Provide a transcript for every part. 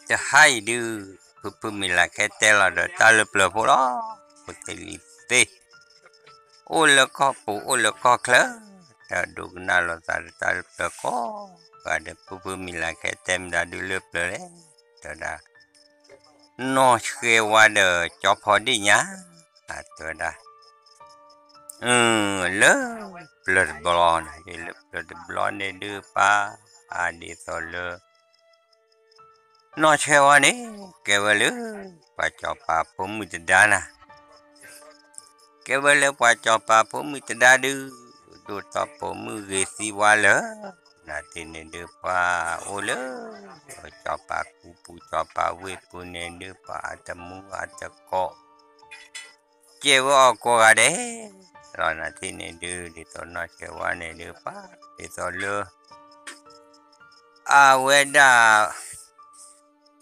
တဟါအံၤဒုး ဖုဖုမံၤလၤခဲတဲလီၤဒီးတၢ်လၢပျၢၤဖိလီၤ. ဖိသ့ၣ်လံၤသ့ၣ် အိၣ်လၢကီၢ်ပူၤအိၣ်လၢကီၢ်ချၢ, တၢ်ဒိကနၣ်လိာ်သးဒီးတၢ်လၢပျၢၤကိးဂၤဒဲး, ဖုဖုမံၤလၤခဲတဲမတၤဒုးလၢပျၢၤလဲၣ်, တဲဝဲဒၣ် နီၢ်ဆှဲဝါဒီးကၠီဖီဒ့ၣ်ညါ, တဲဝဲဒၣ် လၢပျၢၤတဘျီန့ၣ်, လၢပျၢၤတဘျီန့ၣ်ဒုးပၢ်, အဒ်သိးလၢ နီၢ်ဆှဲဝါန့ၣ် ကဲဝဲလၢ ပှၤစီၤပၤဖိမုၣ်တဒါနၤ, ကဲဝဲလၢပှၤစီၤပၤဖိမုၣ်တဒါဒုး, ဒိၣ်တီပိာ်မုၣ်ဂ့ၤသံဝါလၢာ်, နၤတထံၣ်န့ၣ်ဒုးပှၤအိၣ်လၢ စီၤပၤကူပူၤစီၤပၤဝ့ၢ်ပူၤန့ၣ်ဒုး ပှၤအတမူအတကိး ကဲဝဲအီၤကိးဂၤဒဲး, လီၤနၤတထံၣ်န့ၣ်ဒုး ဒ်သိးနီၢ်ဆှဲဝါန့ၣ်ဒုးပှၤ ဒ်သိးလၢ အဝဲဒၣ်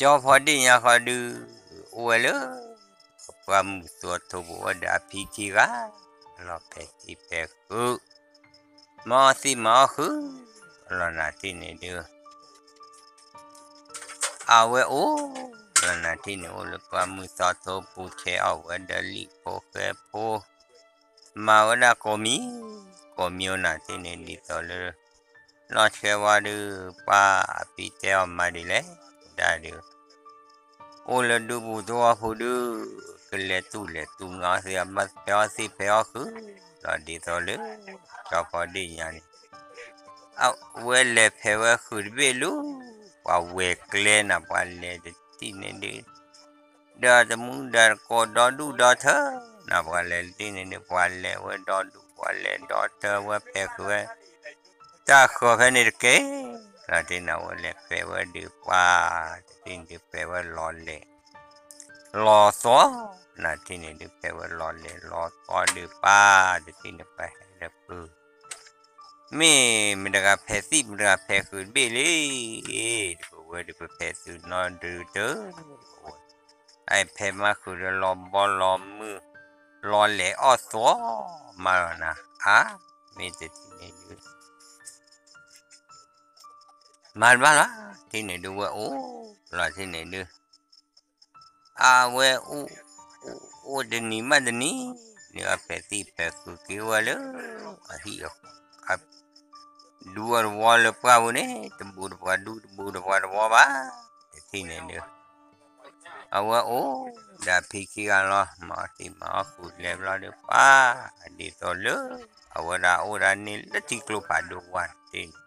ကၠီဖီဒ့ၣ်ညါဃီဒုး အိၣ်ဝဲလၢ ပှၢ်မုၢ်သီထိပူၤဝဲဒီးအဖံခံဂၤ, လီၤဖဲးသံဖဲးဃုာ်, မၤအီၣ်သံမၤအီၣ်ဃုာ်, လီၤနၤတထံၣ်န့ၣ်ဒုး အဝဲအိၣ်, လီၤနၤတထံၣ်န့ၣ် အိၣ်လၢပှၢ်မုၢ်သီထိပူၤ ဆဲးအီၣ်ဝဲဒီးလံာ်ဖိဃဲဖိ, မၤဝဲဒၣ်ကိးမံၤ, ကိးမံၤအိၣ်နၤတထံၣ်န့ၣ် ဒ်သိးလၢ နီၢ်ဆှဲဝါဒုး ပှၤအဖံတဲအီၤမၤဒ်လဲၣ်, ဒၣ်ဒုး အိၣ်လၢဒူပူၤသဝီပူၤဒုး ကလဲၤတူၢ်လဲၤတူၢ်မၤအီၣ်သံ ဖဲးအီၣ်သံဖဲးအီၣ်ဃုာ်, ဒီးဒ်သိးလၢ ကၠီဖီဒ့ၣ်ညါန့ၣ် အဝဲလဲၤဖဲးဝဲဃုာ်တဘ့ၣ်လၢ ပှၤဝဲၤကျဲနၤ ပှၤလဲၤတထံၣ်န့ၣ်ဒုး ဒီးတမူဒီးတကိးဒီဒူၣ်ဒီထၢနၤ ပှၤလဲၤတထံၣ်န့ၣ်ဒုး ပှၤလဲၤဝဲဒီဒူၣ် ပှၤလဲၤဒီထၢဝဲဖဲးဃုာ်ဝဲ တၢ်ဃၢၤဖဲန့ၣ်တက့ၢ်, လီၤတထံၣ်န့ၣ် အဝဲလဲၤဖဲးဝဲဒုးပှၤ တထံၣ်န့ၣ်ဒုးဖဲးဝဲလီၤလဲၤ လီၤသီ, နၤတထံၣ်န့ၣ်ဒုးဖဲးဝဲလီၤလဲၤလီၤသီဒုးပှၤ တထံၣ်န့ၣ်ပှၤဟဲလၢပူၤ မ့ၢ်မတဂၤဖဲးသံၣ် မတဂၤဖဲးဃုာ်တဘ့ၣ်လံ, ဒ်ပဝဲဒုးပဖဲးသုးနီၢ်ဒုးတၢ်, အဖဲးမးဃုာ်ဒီးလီၤဘီလီၤမုၢ်, လီၤလဲၤအီၣ်သီမးလီၤနၤ, အါ, မ့ၢ်တထံၣ်န့ၣ်ဒုး မၤတဘၣ်လီၤ, တထံၣ်န့ၣ်ဒုးဝဲအိၣ်လီၤတထံၣ်န့ၣ်ဒုး အဝဲအိၣ်, အိၣ်တနံၤမးတနံၤ, န့ၣ်အဖဲးသံၣ်ဖဲးဃုာ်က့ၤဝဲလၢ အဟံၣ်, ဒူအတဝီလၢပှၢ်ပူၤန့ၣ် တဘူးတပှၤဒူ တဘူးတပှၤတဝီဘၣ်, တထံၣ်န့ၣ်ဒုး အဝဲအိၣ်ဒီးအဖံခံဂၤလီၤ, မၤအီၣ်သံမၤအီၣ်ဃုာ်လဲၤဘျီဒုးပှၤ, ဒ်သိးလၢ အဝဲဒၣ်အိၣ်ဒၣ်န့ၣ်လၢထံကျိဖးဒိၣ်ဝါတထံၣ်န့ၣ်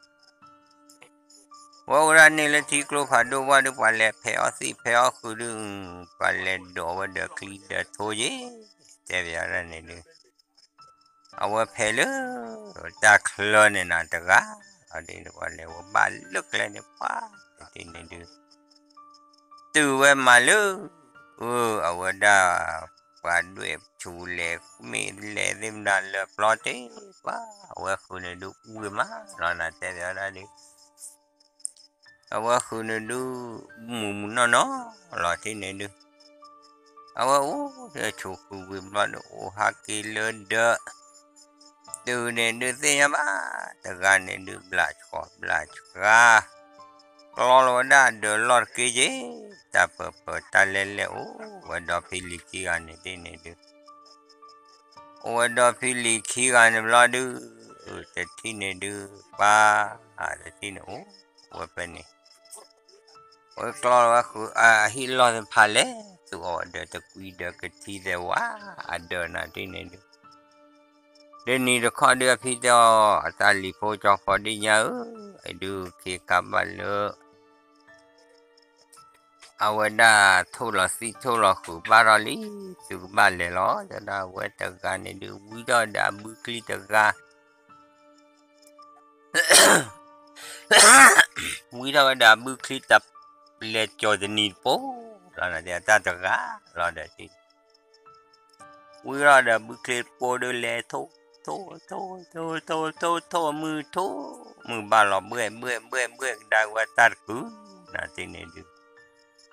ဝဲအိၣ်ဒၣ်န့ၣ်လၢထံကျိဖးဒိၣ်ဝါဒုး ပှၤလဲၤဖဲးအီၣ်သံၣ်ဖဲးအီၣ်ဃုာ်ဒုး, ပှၤလဲၤဒိးဝဲဒီးချံဒီးထိယ့ၣ်, တဲဘၣ်ဒၣ်န့ၣ်ဒုး အဝဲဖဲးလၢ တၢ်ချၢန့ၣ်နၤတဂၤ, အဒုးပှၤလဲၤဝဲဘၣ်လၢကျဲန့ၣ်ပှၤ, တထံၣ်န့ၣ်ဒုး တုၤဝဲမးလၢ အဝဲဒၣ် ပှၤဒွဲၣ်ဆူလဲၤမ့ၢ်လဲၤသ့ၣ်မတၤလၢပျီတ့ၢ်ပှၤ, အဝဲဃုာ်န့ၣ်ဒုးအူဝဲမးလီၤနၤ တဲဘၣ်ဒၣ်ဒုး အဝဲဃုာ်န့ၣ်ဒုး မုာ်မုာ်နီၢ်နီၢ်လီၤတထံၣ်န့ၣ်ဒုး အဝဲအိၣ်ဒီးဆိးဃုာ်ဝံၤဘျီဒုး အိၣ်ဟးက့ၤလၢဒၢး, တုၤန့ၣ်ဒုးသ့ၣ်ညါဘၣ်, တဂၤန့ၣ်ဒုးဘျးဆှီဘျးဆှါ, ကျီလီၤဝဲဒၣ်အဒၢးလီၢ်တက့ၢ်က့ၢ်, တၢ်ပၢၤပၢၤတၢ်လဲၢ်လဲၢ်အိၣ်ဝဲဒီးဖံလံၤခံဂၤန့ၣ်တထံၣ်န့ၣ်ဒုး အိၣ်ဝဲဒီးဖံလံၤခံဂၤန့ၣ်ဘျီဒုး, တထံၣ်န့ၣ်ဒုး ပှၤ, တထံၣ်န့ၣ်အိၣ်ဝဲဖဲန့ၣ် ဝဲကျီလီၤဝဲဃုာ်အဟံၣ်လီၢ်သ့ၣ်တဖၣ်လဲၤသူၣ်အီၤဒီးတကွံဒီးကထံသဲးဝါအဒၢးနၤတထံၣ်န့ၣ်ဒုး, တနံၤတခီဒုးအဖံတဲအီၤ အတၢ်လံၤဖိကၠီဖီဒ့ၣ်ညါဧၢ, အဒုးခ့ခါဘၣ်လၢ အဝဲဒၣ်ထိၣ်လီၤသံထိၣ်လီၤဃုာ်ဘၣ်ထီၣ်လံ, သုကဘၣ်လဲၤလီၤ, တဲဒၣ်အဝဲတဂၤန့ၣ်ဒုး ဝံထီၣ်ဒီးအဘုချံတဂၤ ဝံထီၣ်ဝဲဒီးအဘုချံတၢ် လဲၤကၠီၤတနံၤတပိၢ်လီၤ, တၢ်တဂၤလီၤဒီး ဝံထီၣ်ဒီးဘုချံတပိၢ်ဒုးလဲၤထိၣ်, ထိၣ်, ထိၣ်, ထိၣ်, ထိၣ်, ထိၣ်, ထိၣ်, ထိၣ်မုၢ်ဘၣ်လီၤဘှဲၣ်ဘှဲၣ်ဘှဲၣ်ဘှဲၣ်ကဒါဝဲတၢ်တကုာ်နၤတထံၣ်န့ၣ်ဒုး,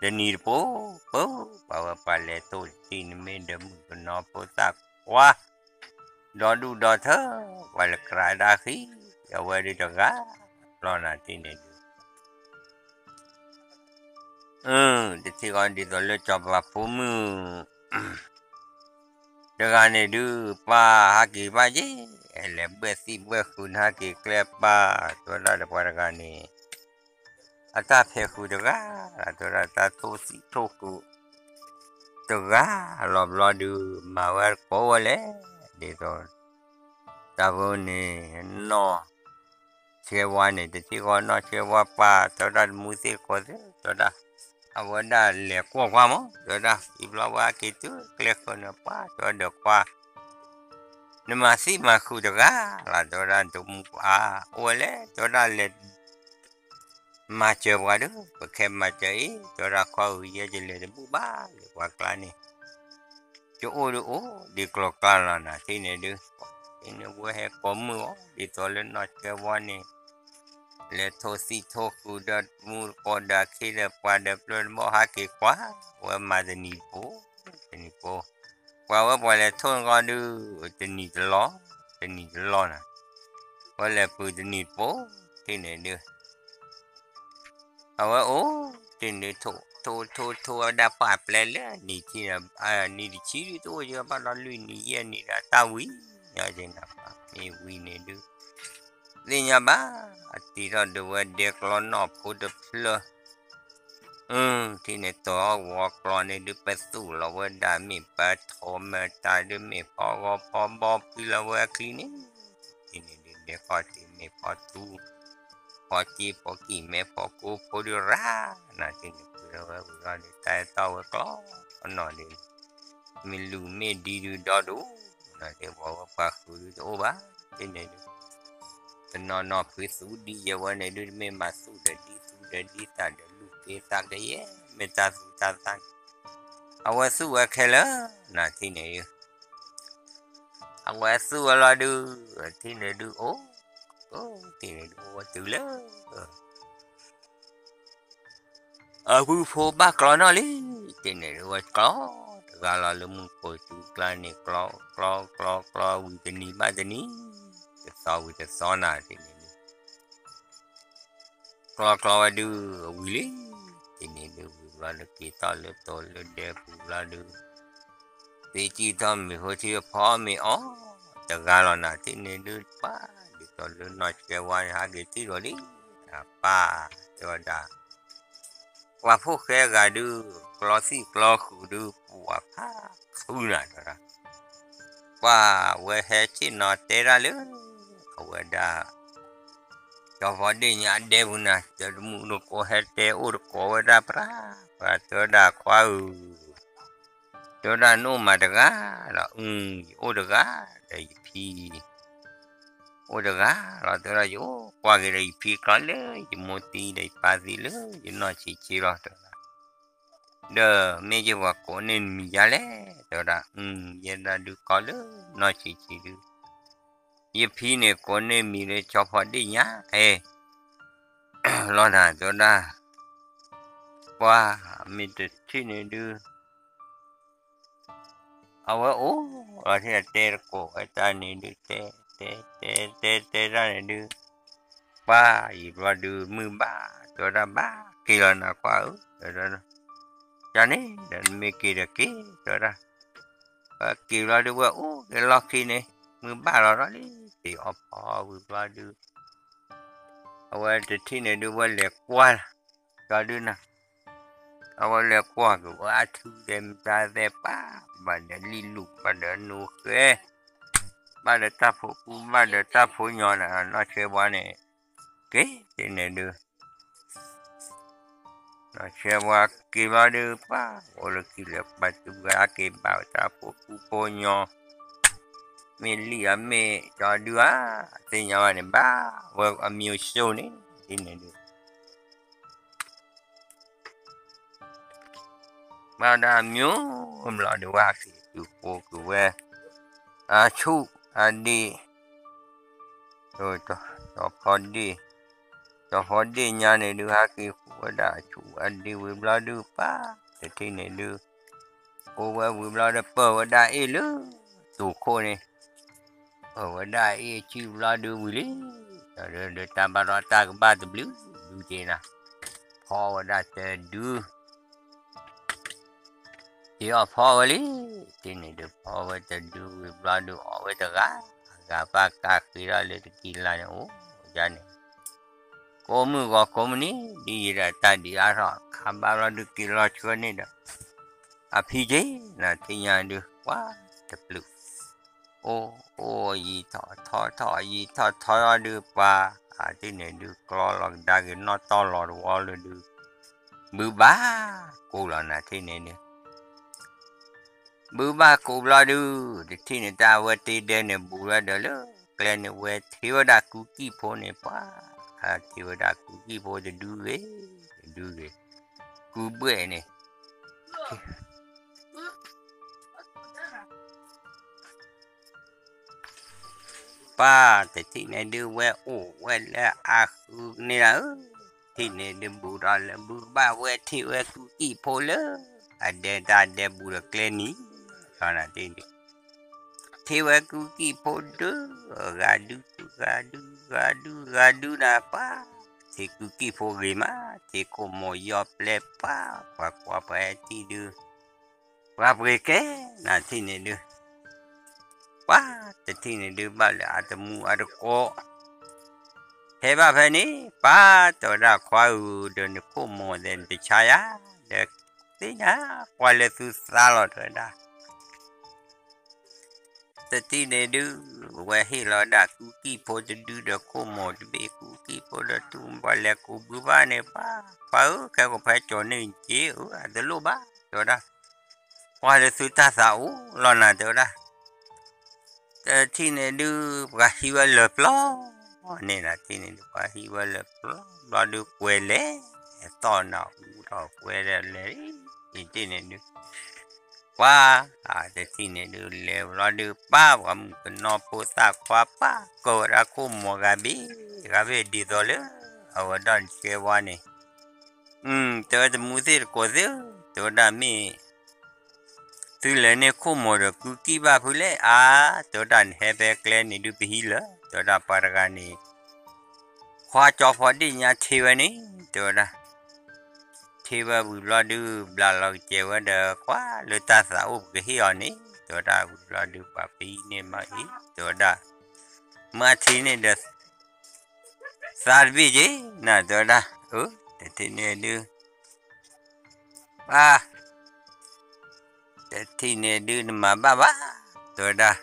တနံၤတပိၢ်, ပၢ်, ပှၤဝဲပှၤလဲၤထိၣ်တထံၣ်န့ၣ်မ့ၢ်ဒီးမုၣ်ကနီၤဖိသၣ်ခွါ ဒီဒူၣ်ဒီထၢ ပှၤလဲၤကြးဒၣ်ဃံ အဝဲဒုးတဂၤလီၤနၤတထံၣ်န့ၣ်ဒုး အၢ တထံၣ်ဃီဒ်သိးလၢစီၤပၤဖိမုၣ် တဂၤန့ၣ်ဒုး ပှၤဟးက့ၤဘၣ်ယဲၢ် လဲၤဘှဲၣ်သံၣ်ဘှဲၣ်ဃုာ်နာ်က့ၤကျဲပှၤ တဲဝဲဒၣ်ဒီးပှၤတဂၤန့ၣ် အတၢ်ဖဲးဃုာ်တဂၤလီၤ တဲဝဲဒၣ်တၢ်ထိၣ်သံၣ်ထိၣ်ဃုာ် တဂၤလီၤဘျီဒုး မၤဝဲကိးဝဲလဲၣ် ဒ်သိး တၢ်ဖိန့ၣ် နီၢ်ဆဲဝါန့ၣ် တထံၣ်ဃီနီၢ်ဆဲဝါပှၤ တဲဝဲဒၣ်တမူသ့ၣ်တကိးသ့ၣ် တဲဝဲဒၣ် အဝဲဒၣ်လဲၤကွီၢ်ကွၢ်မး တဲဝဲဒၣ် အံၤဘျီဝဲဟဲက့ၤတုၤကျဲဃၢၤန့ၣ် ပှၤတဲဝဲဒီးကွၢ် နမၤသံၣ်မၤဃုာ်တဂၤလီၤ တဲဝဲဒၣ် တမူပှၤ အိၣ်ဝဲလဲၣ် တဲဝဲဒၣ်လဲၤ မၤစၢၤပှၤဒီး ပခဲမၤစၢၤအံၤ တဲဝဲဒၣ်ခီဂုာ်ယဲၢ် ယလဲၤတဘူၣ်ဘၣ် လၢပှၤကျါန့ၣ် ယအိၣ်ဒုးအိၣ်ဒံးကျိၤကျါလီၤ နၤထံၣ်န့ၣ်ဒုး အ့န့ၣ်ဝဲဟဲကိးမုၢ်အီၤ ဒ်သိးလၢနီၢ်ဆဲဝါန့ၣ် လဲၤထိၣ်သံၣ်ထိၣ်ဃုာ်ဒီးမူတကိးဒီး အခ့ဒီးပှၤဒီး ပျၢၢ်တဘီဟးက့ၤကွၢ် ဝဲမၤတနံၤတပူၤ တနံၤတပူၤ ပှၤဝဲပှၤလဲၤထိၣ်နဂီၢ်ဒုး တနံၤတလီၢ် တနံၤတလီၢ်နၤ ဝဲလဲၤပုၤတနံၤတပူၤ ထံၣ်န့ၣ်ဒုး အဝဲအိၣ်တ့ၢ်န့ၣ် ထိၣ်ထိၣ်ထိၣ်ဝဲဒၣ်ပှၢ်ပျဲလၢနံၣ်ထံၣ်န့ၣ် နံၣ်တဆံဒုးတအိၣ်ယဘၣ်ဒီးလွံၢ်နံၣ်ယဲၢ်နံၣ်ဒီးတၢ်ဝံၤညီက့နၤ မ့ၢ်ဝံၤန့ၣ်ဒုး သ့ၣ်ညါဘၣ် အတံၤထီၣ်ဒုးဝဲဒဲကျီနီၢ်ဖိတဖျၢၣ် အၢ ထံၣ်န့ၣ်တီၢ်ဂီၤကျီန့ၣ်ဒုး ပသူၣ်လီၤဝဲဒၣ်မ့ၢ်ပထီၣ်မတၤဒုး မ့ၢ်ဖီဂီၤဖီဘီဖံလီၤဝဲအချံန့ၣ် ထံၣ်န့ၣ်ဒုးဒဲခီၣ်ထံးမ့ၢ်ဖီထူ ဖီစ့ဖီကံၢ်မဲဖီကိဖိဒုးရၤ နၤထံၣ်န့ၣ် ပုၢ်လီၤဝဲဝံၤလီၤဒုး တၢ်အဲၣ်တီၢ်ဝဲကျီနီၢ်ဒုး မ့ၢ်လူၤမ့ၢ်ဒံဒုးဒီဒိၣ် နၤထံၣ်ပှၤဝဲပှၤဃုာ်ဒုးတအိၣ်ဘၣ် ထံၣ်န့ၣ်ဒုး တနီၤနီၤဖုသူဒ်ယဲဝဲန့ၣ်ဒုး တမ့ၢ်မၤသူဒီးဒ်သူဒီးဒ်သးဒီး လူၤက့သးကယဲၢ် မ့ၢ်တၢ်သူတၢ်သၣ်န့ၣ် အဝဲသူဝဲခဲလၢာ် နၤထံၣ်န့ၣ်ဒုး အဝဲသူဝဲလီၤဒုး ထံၣ်န့ၣ်ဒုး အိၣ် အိၣ် ထံၣ်န့ၣ်ဒုး အိၣ်ဝဲတုၤလၢ အဝဲဖိဘၣ်ကျီနီၢ်လံ ထံၣ်န့ၣ်ဒုး ဝဲကျီတဂၤလီၤလၢမူခိၣ်စူၤကျါန့ၣ် ကျီ ကျီ ကျီ ဝံၤတနံၤဘၣ်တနံၤ တသီဝံၤတသီနၤ ထံၣ်န့ၣ်ဒုး ကျီကျီဝဲဒုး ဝံၤလံ ထံၣ်န့ၣ်ဒုး ဝံၤဘျီလၢက့ၤထီၣ်လၢတိၤလၢဒဲပူၤဘျီဒုး သ့ကံၢ်ထီၣ်မ့ၢ်ဟိထံဖီမ့ၢ်အီၣ် တဂၤလီၤနၤ ထံၣ်န့ၣ်ဒုး ပှၤ ဒ်သိးလၢနီၢ်ဆဲဝါန့ၣ် ဟးက့ၤထံၣ်လီၤလံ အပၢ် တဲဝဲဒၣ် ပှၤဖိၣ်ဃဲဂၤဒုး ကျီသံၣ်ကျီဃုာ်ဒုး ပှၤဖးခုနၤ တဲဝဲဒၣ် ပှၤဝဲဟဲဆ့ၣ်နီၤတဲဒၣ်လၢ အဝဲဒၣ် ကၠီဖီဒ့ၣ်ညါဒဲပူၤနၤ တမူတကိးဟဲတဲအိၣ်တကိးဝဲဒၣ်ပြၢ် ပှၤတဲဝဲဒၣ်ခွါဧၢ တဲဝဲဒၣ်နအိၣ်မးတဂၤလီၤ အု ယအိၣ်တဂၤ ဒီးယဖံ အိၣ်တဂၤလီၤ တဲဝဲဒၣ်ယအိၣ်ကွၢ်က့ၤဒီးယဖံကျီလၢယမိၢ်သံဒီးယပၢ်သံလၢယနီၢ်ဆံးဆံးလီၤ တဲဝဲဒၣ် ဒီးမ့ၢ်ယဲပှၤကိးန့ၢ်နမံၤယါလဲၣ် တဲဝဲဒၣ် အု ယဲဒၣ်ဒုးကိးလၢနီၢ်ဆံးဆံးဒုး ယဖံန့ၣ်ကိးန့ၢ်မံၤလၢကၠီဖီဒ့ၣ်ညါ ဟဲ လီၤနၤ တဲဝဲဒၣ် ပှၤ မ့ၢ်တထံၣ်န့ၣ်ဒုး အဝဲအိၣ်လီၤထဲတဲတကိးဝဲတၢ်န့ၣ်ဒုး တဲ တဲ တဲ တဲ တဲတၢ်န့ၣ်ဒုး ပှၤယံာ်ဘျီဒုး မုၢ်ဘၣ် တဲဝဲဒၣ် ဘၣ်က့ၤလီၤနၤခွါဧၢ တဲဝဲဒၣ် ကန့ၣ်ဒီးနမ့ၢ်က့ၤဒီးက့ၤ တဲဝဲဒၣ် က့ၤဘျီဒုး ဝဲအိၣ်က့ၤလီၢ်ခံန့ၣ် မုၢ်ဘၣ်လီၤဒီးလံ တ့ၢ်အီၣ်ဖီဝံၤဘျီဒုး အဝဲတထံၣ်န့ၣ်ဒုး ဝဲလဲၤကွၢ် ကၠီဒုးနၤ အဝဲလဲၤကွၢ်က့ၤဝဲအထူဒီးမတၤသဲပၢ် ဘၣ်ဒီးလံာ်လူၢ် ဘၣ်ဒီးနူဃဲ ဘၣ်ဒီးတၢ်ဖိကူ ဘၣ်ဒီးတၢ်ဖိညီနၤ နီၢ်ဆဲဝါန့ၣ် က့ၤန့ၣ်ဒုး နီၢ်ဆဲဝါက့ၤဘျီဒုး ပှၤ အိၣ်လၢခံလဲၤပာ်သူဝဲအက့ၤဘၣ်ဝဲတၢ်ဖိကူဖိညီ မ့ၢ်လံာ်အမ့ၢ်ကၠီဒုးဧါ သ့ၣ်ညါဘၣ်န့ၣ် ဘၣ်ဝဲအမံၤအိၣ်စိန့ၣ် ဒ်န့ၣ်ဒုး ဘၣ်ဒၣ်မံၤဘျီဒုး ဝဲဟဲက့ၤတုၤဃိက့ၤဝဲ အဆူၣ်အဒ့ၣ် စီၤဖီဒ့ၣ် စီၤဖီဒ့ၣ်ညါန့ၣ်ဒုး ဟဲက့ၤဃုဝဲဒၣ်အဆူၣ်အဒ့ၣ်ဝံၤဘျီဒုး ပၢ်တထံၣ်န့ၣ်ဒုး အိၣ်ဝဲဝံၤဘျီဒီး ပၢၢ်ဝဲဒၣ်အ့ၣ်လၢ တိၤခိၣ်န့ၣ် ပၢၢ်ဝဲဒၣ်အ့ၣ်အဆံၣ်ဘျီဒုးဝံၤလံ ဒီးတၢ်ဘၣ်ဒီးတၢ်ကဘၣ်တဘျုးဒုးက့ၤနၤ ဖီဝဲဒၣ်တဲဒုး ဟံးအီၣ်ဖီဝဲလံ, ထံၣ်န့ၣ်ဒုးဖီဝဲတဒုဝံၤဘျီဒုးအီၣ်ဝဲတဂၤ, အဂၤပၢ်ကးဃ့ထီၣ်လၢတကံလါန့ၣ်အိၣ်ယါန့ၣ်, ကိးမုၢ်ဂီၤကိးမုၢ်နံၤ ဒ်ယံၤဒီးတၢ်ဒံးအါထီၣ် ခါဘၣ်ဘျီဒုးက့ၤလီၤဆှၢန့ၣ်ဒီး အဖံက့ၤ နၤထံၣ်ညါဒုး ပှၤတပျုာ် အိၣ်အိၣ်ယံၤထီၣ်ထီထီၣ်ယံၤထီၣ်ထီထီၣ်ဒုးပှၤ, အထံၣ်န့ၣ်ဒုးကျီလီၤကဒါက့ၤနီၣ်တီၢ်လီၤတဝီလၢဒုး, ဘုဘၣ်ကိးလီၤနၤထံၣ်န့ၣ်ဒုး, ဘုဘၣ်ကိးဘျီဒုး, တထံၣ်န့ၣ်တၢ်ဝဲတ့ဒဲန့ၣ်ဘူးဝဲဒီးလၢကျဲန့ၣ်ဝဲထံၣ်ဝဲဒၣ်ကူကံၣ်ဖိန့ၣ်ပှၤ, ထံၣ်ဝဲဒၣ်ကူကံၣ်ဖိတဒုဂ့ၤ, တဒုဂ့ၤ, ကူဘှဲၣ်န့ၣ် ပၢ်တထံၣ်န့ၣ်ဒုးဝဲအိၣ်ဝဲလၢအဃုန့ၣ်လၢ, ထံၣ်န့ၣ်ဒုးဘူးဒီးလၢဘုဘၣ်ဝဲထံၣ်ဝဲကူကံၣ်ဖိလၢ, အဒဲတၢ်ဒဲဘူးဒီးကျဲနံၤ, ထံၣ်ဝဲကူကံၣ်ဖိဒုး, ဂၤဒုး, ဂၤဒုး, ဂၤဒုး, ဂၤဒုးနၤပၢ်, ထံၣ်ကူကံၣ်ဖိဂ့ၤမး, ထံၣ်ခိၣ်မိၢ်ယီၤပျဲၢ်ပၢ်, ပှၤကွၢ်ပှၤဟဲထံၣ်ဒုး ပှၤပှ့ၤကဲ, နၤထံၣ်န့ၣ်ဒုး, ပှၤတထံၣ်န့ၣ်ဒုးဘၣ်လၢအတမူအတကိး, ဟဲဘၣ်ဖဲန့ၣ်, ပၢ်တဲဝဲဒၣ်ခွါဧၢဒီးနခိၣ်မိၢ်သဲးနတဆါယၤ, ဒီးသ့ၣ်ညါ, ကွၢ်လၢသုသါလီၤတဲဝဲဒၣ် တထံၣ်န့ၣ်ဒုး, ဝဲဟ့ၣ်လီၤဒၣ်ကူကံၣ်ဖိတဒုဒီးခိၣ်မိၢ်တဘ့ၣ်ကူကံၣ်ဖိဒီးထူၣ် ပှၤလဲၤကူးဘုဘၣ်န့ၣ် ပှၤ, ပှၤဧၢ ခဲကိးဖဲကၠီၤန့ၢ်က့ဧၢ အတလိၣ်ဘၣ် တဲဝဲဒၣ်, ကွၢ်လၢသုတၢ်သးအိၣ်လီၤနၤ တဲဝဲဒၣ် တထံၣ်န့ၣ်ဒုး ပှၤဟံးဝဲလၢာ်ပျီန့ၣ် နၤထံၣ်န့ၣ်ဒုး ပှၤဟံးဝဲလၢာ်ပျီဘျီဒုးကွဲလဲၤ, သီၣ်နၤအူထီၣ်ကွဲဒီးလဲၤ, တထံၣ်န့ၣ်ဒုး ပှၤ, တထံၣ်န့ၣ်ဒုး လဲၤဘျီဒုး ပၢ်ပှၤမုၣ်ကနီၤဖိသၣ်ခွါပၢ် ကိးဝဲဒၣ်ခိၣ်မိၢ်ဂၤဘ့ၣ်, ဂၤဘ့ၣ်ဒ်သိးလၢ အဝဲဒၣ်နဆှဲဝါန့ၣ်, တဲဝဲတမူသ့ၣ်တကိးသ့ၣ်, တဲဝဲဒၣ်မ့ၢ် သုလဲၤန့ၢ်ခိၣ်မိၢ်ဒီးကူကံၣ်ဘၣ်ဖုလဲၣ်, အါ, တဲဝဲဒၣ်နဟဲဖဲကျဲန့ၣ်ဒုးပဟံးလၢာ်, တဲဝဲဒၣ်ပှၤတဂၤန့ၣ် ခွါကၠီဖီဒ့ၣ်ညါထံဝဲန့ၣ် တဲဝဲဒၣ်, ထံဝဲဝံၤဘျီဒုး ဘျးလီၤကစဲးဝဲဒီး ကွၢ်လၢတၢ်သးအိၣ်ပကဟ့ၣ်အီၤန့ၣ် တဲဝဲဒၣ်ဝံၤဘျီဒုး ပှၤပဟံးန့ၢ်မၤအံၤ တဲဝဲဒၣ်, မၤထံန့ၣ်ဒီး သါတဘ့ၣ်က့ၤ နၤ တဲဝဲဒၣ်, အၢ, တထံၣ်န့ၣ်ဒုး ပၢ် တထံၣ်န့ၣ်ဒုးနမၤဘၣ်ဘၣ်, တဲဝဲဒၣ်,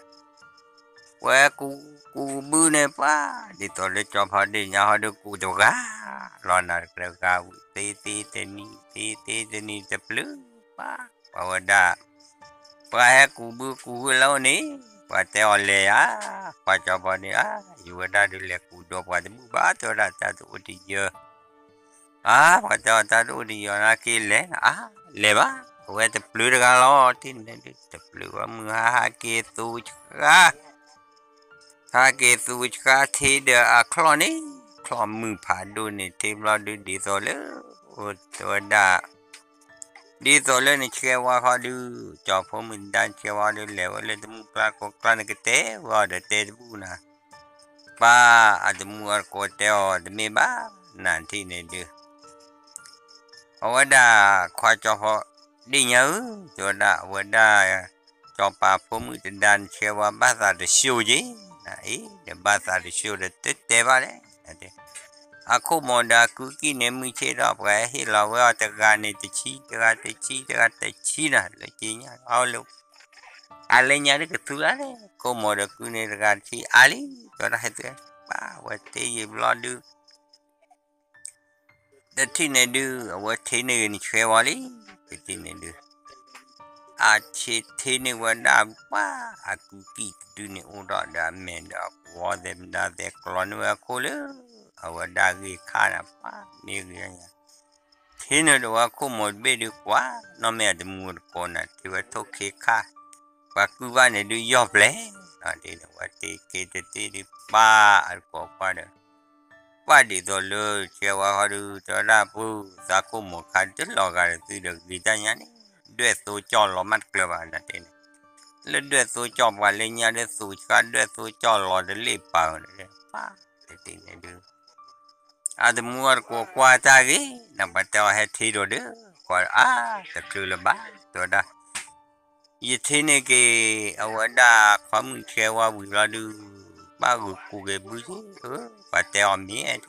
ဝဲကူကူဘုန့ၣ်ပှၤ, ဒ်သိးလၢကၠီဖီဒ့ၣ်ညါဟီဒုးကူတဂၤ, လီၤနၤတကြၢးဂၤဝံၤ သ့သ့တနံၤ သ့သ့တနံၤတပျုာ်ပှၤ, ပှၤဝဲဒၣ်, ပှၤဟဲကူဘုကူဟုလၢအအိၣ်န့ၣ်, ပှၤတဲအီၤလဲၤဧါ, ပှၤကၠီဖီန့ၣ်ဧါ, ယဝဲဒၣ်ဒုးလဲၤကူဒီးပှၤတဘူၣ်ဘၣ် တဲဝဲဒၣ်တၢ်တအိၣ်တယၢၤ အါ, ပှၤတဲအီၤတၢ်တအိၣ်တယၢၤနာ်က့လဲၤ, အါ, လဲၤဘၣ်, အဝဲတပျုာ်တဂၤလီၤ ထံၣ်န့ၣ်ဒုး တပျုာ်ဝဲမုၢ်ဟါဟးက့ၤသူဆှါ, ဟးက့ၤသူဆှါထံဒီးအချီၣ်န့ၣ်, ချီၣ်မုၢ်ဖးဒိၣ်န့ၣ် ထံဘျီဒုးဒ်သိးလၢ, အိၣ်တဲဝဲဒၣ်, ဒ်သိးလၢနဆှဲဝါခီဒုး, ကၠီဖိမုၣ်ဒါနဆှဲဝါဒုးလဲၤဝဲလၢတမူကျါကိးကျါနကတဲဝဲအီၤဒီးတဲတဘူၣ်နၤ ပၢ်အတမူအတကိးတဲအီၤတမ့ၢ်ဘၣ်, နထံၣ်န့ၣ်ဒုး, အဝဲဒၣ်ခွါကၠီဖီဒ့ၣ်ညါဧၢ, တဲဝဲဒၣ်အဝဲဒၣ်, ကၠီပၤဖိမုၣ်တဒါနဆှဲဝါဘၣ်သးတဆှိက့ၤ, နအံၤဒီးဘၣ်သးတဆှိဒီးတတဲဘၣ်လဲၣ်, အခိၣ်မိၢ်ဒီးအကူကံၣ်န့ၣ်မုၢ်ဆ့ၣ်ဒီး ပှၤဟဲဟ့ၣ်လီၤဝဲအီၤတဂၤန့ၣ်တဆံ, တဂၤတဆံ, တဂၤတဆံနၤ လၢက့ညါအီၤလၢ အလဲညါဒ်ကသူလၢ်လဲၣ်, ခိၣ်မိၢ်ဒီးကူန့ၣ်တဂၤတဆံအါလံ, တဲဝဲဒၣ်ဟဲသု, ပၢ်ဝဲထံယံာ်ဘျီဒုး, တထံၣ်န့ၣ်ဒုး အဝဲထံန့ၢ်ဂ့ၤနဆှဲဝါလံ, တထံၣ်န့ၣ်ဒုး, အဆ့ထံန့ၢ်ဝဲဒၣ်ပှၤအကူကံၣ်တဒုန့ၣ် အိၣ်ဒီးဒီးအမဲာ်ဒီးအကွီသဲးမဒါသဲးကျီန့ၢ်ဝဲအခိၣ်လၢ, အဝဲဒၣ်ဂ့ၢ်ခါနၤပှၤမ့ၢ်ဂ့ၤညါ ထံန့ၢ်ဒီးဝဲခိၣ်မိၢ်တဘ့ၣ်ဒုးကွၢ်, နီၢ်မ့ၢ်အတမူတကိးနၤ ထံဝဲထိၣ်ခ့ခါ, ပှၤကူဘၣ်န့ၣ်ဒုးယီၢ်ပျဲၢ်, ဒ်န့ၣ်ဝဲတ့က့ၤတသ့ဒုးပၢ်အတကိးကွၢ်ဒီး, ပၢ်ဒ်သိးလၢဆှဲဝါဃီဒုး တဲဝဲဒၣ်ပှၤသးခိၣ်မိၢ်ခါတလီၤဂာ်ဒီးသုဒီးဂ့ၤတၢ်ညါန့ၣ်, ဒွဲၣ်သိကၠီၣ်လီၤမးတကျၢၤဘၣ်နတဲန့ၣ်, လၢဒွဲၣ်သိကၠီၣ်ပှၤလၢညါဒုးသူဆှါ ဒွဲၣ်သိကၠီၣ်လီၤတလ့ၣ်ပာ်န့ၣ်, ပၢ်တထံၣ်န့ၣ်ဒုး အတမူအတကိးကွၢ်တၢ်ဂ့ၤ, နပှၤတဲအီၤဟဲထံဒီးဒုး, ကွၢ်အါ, တချုးလၢၤဘၣ်, တဲဝဲဒၣ်, ယထံၣ်န့ၢ်က့ၤ အဝဲဒၣ်ခွါမုၣ်ဆဲဝါဝံၤလီၤဒုး, ဘၣ်ဂုာ်ကူက့ၤဘုက့ၤ, ပှၤတဲအီၤမ့ၢ်,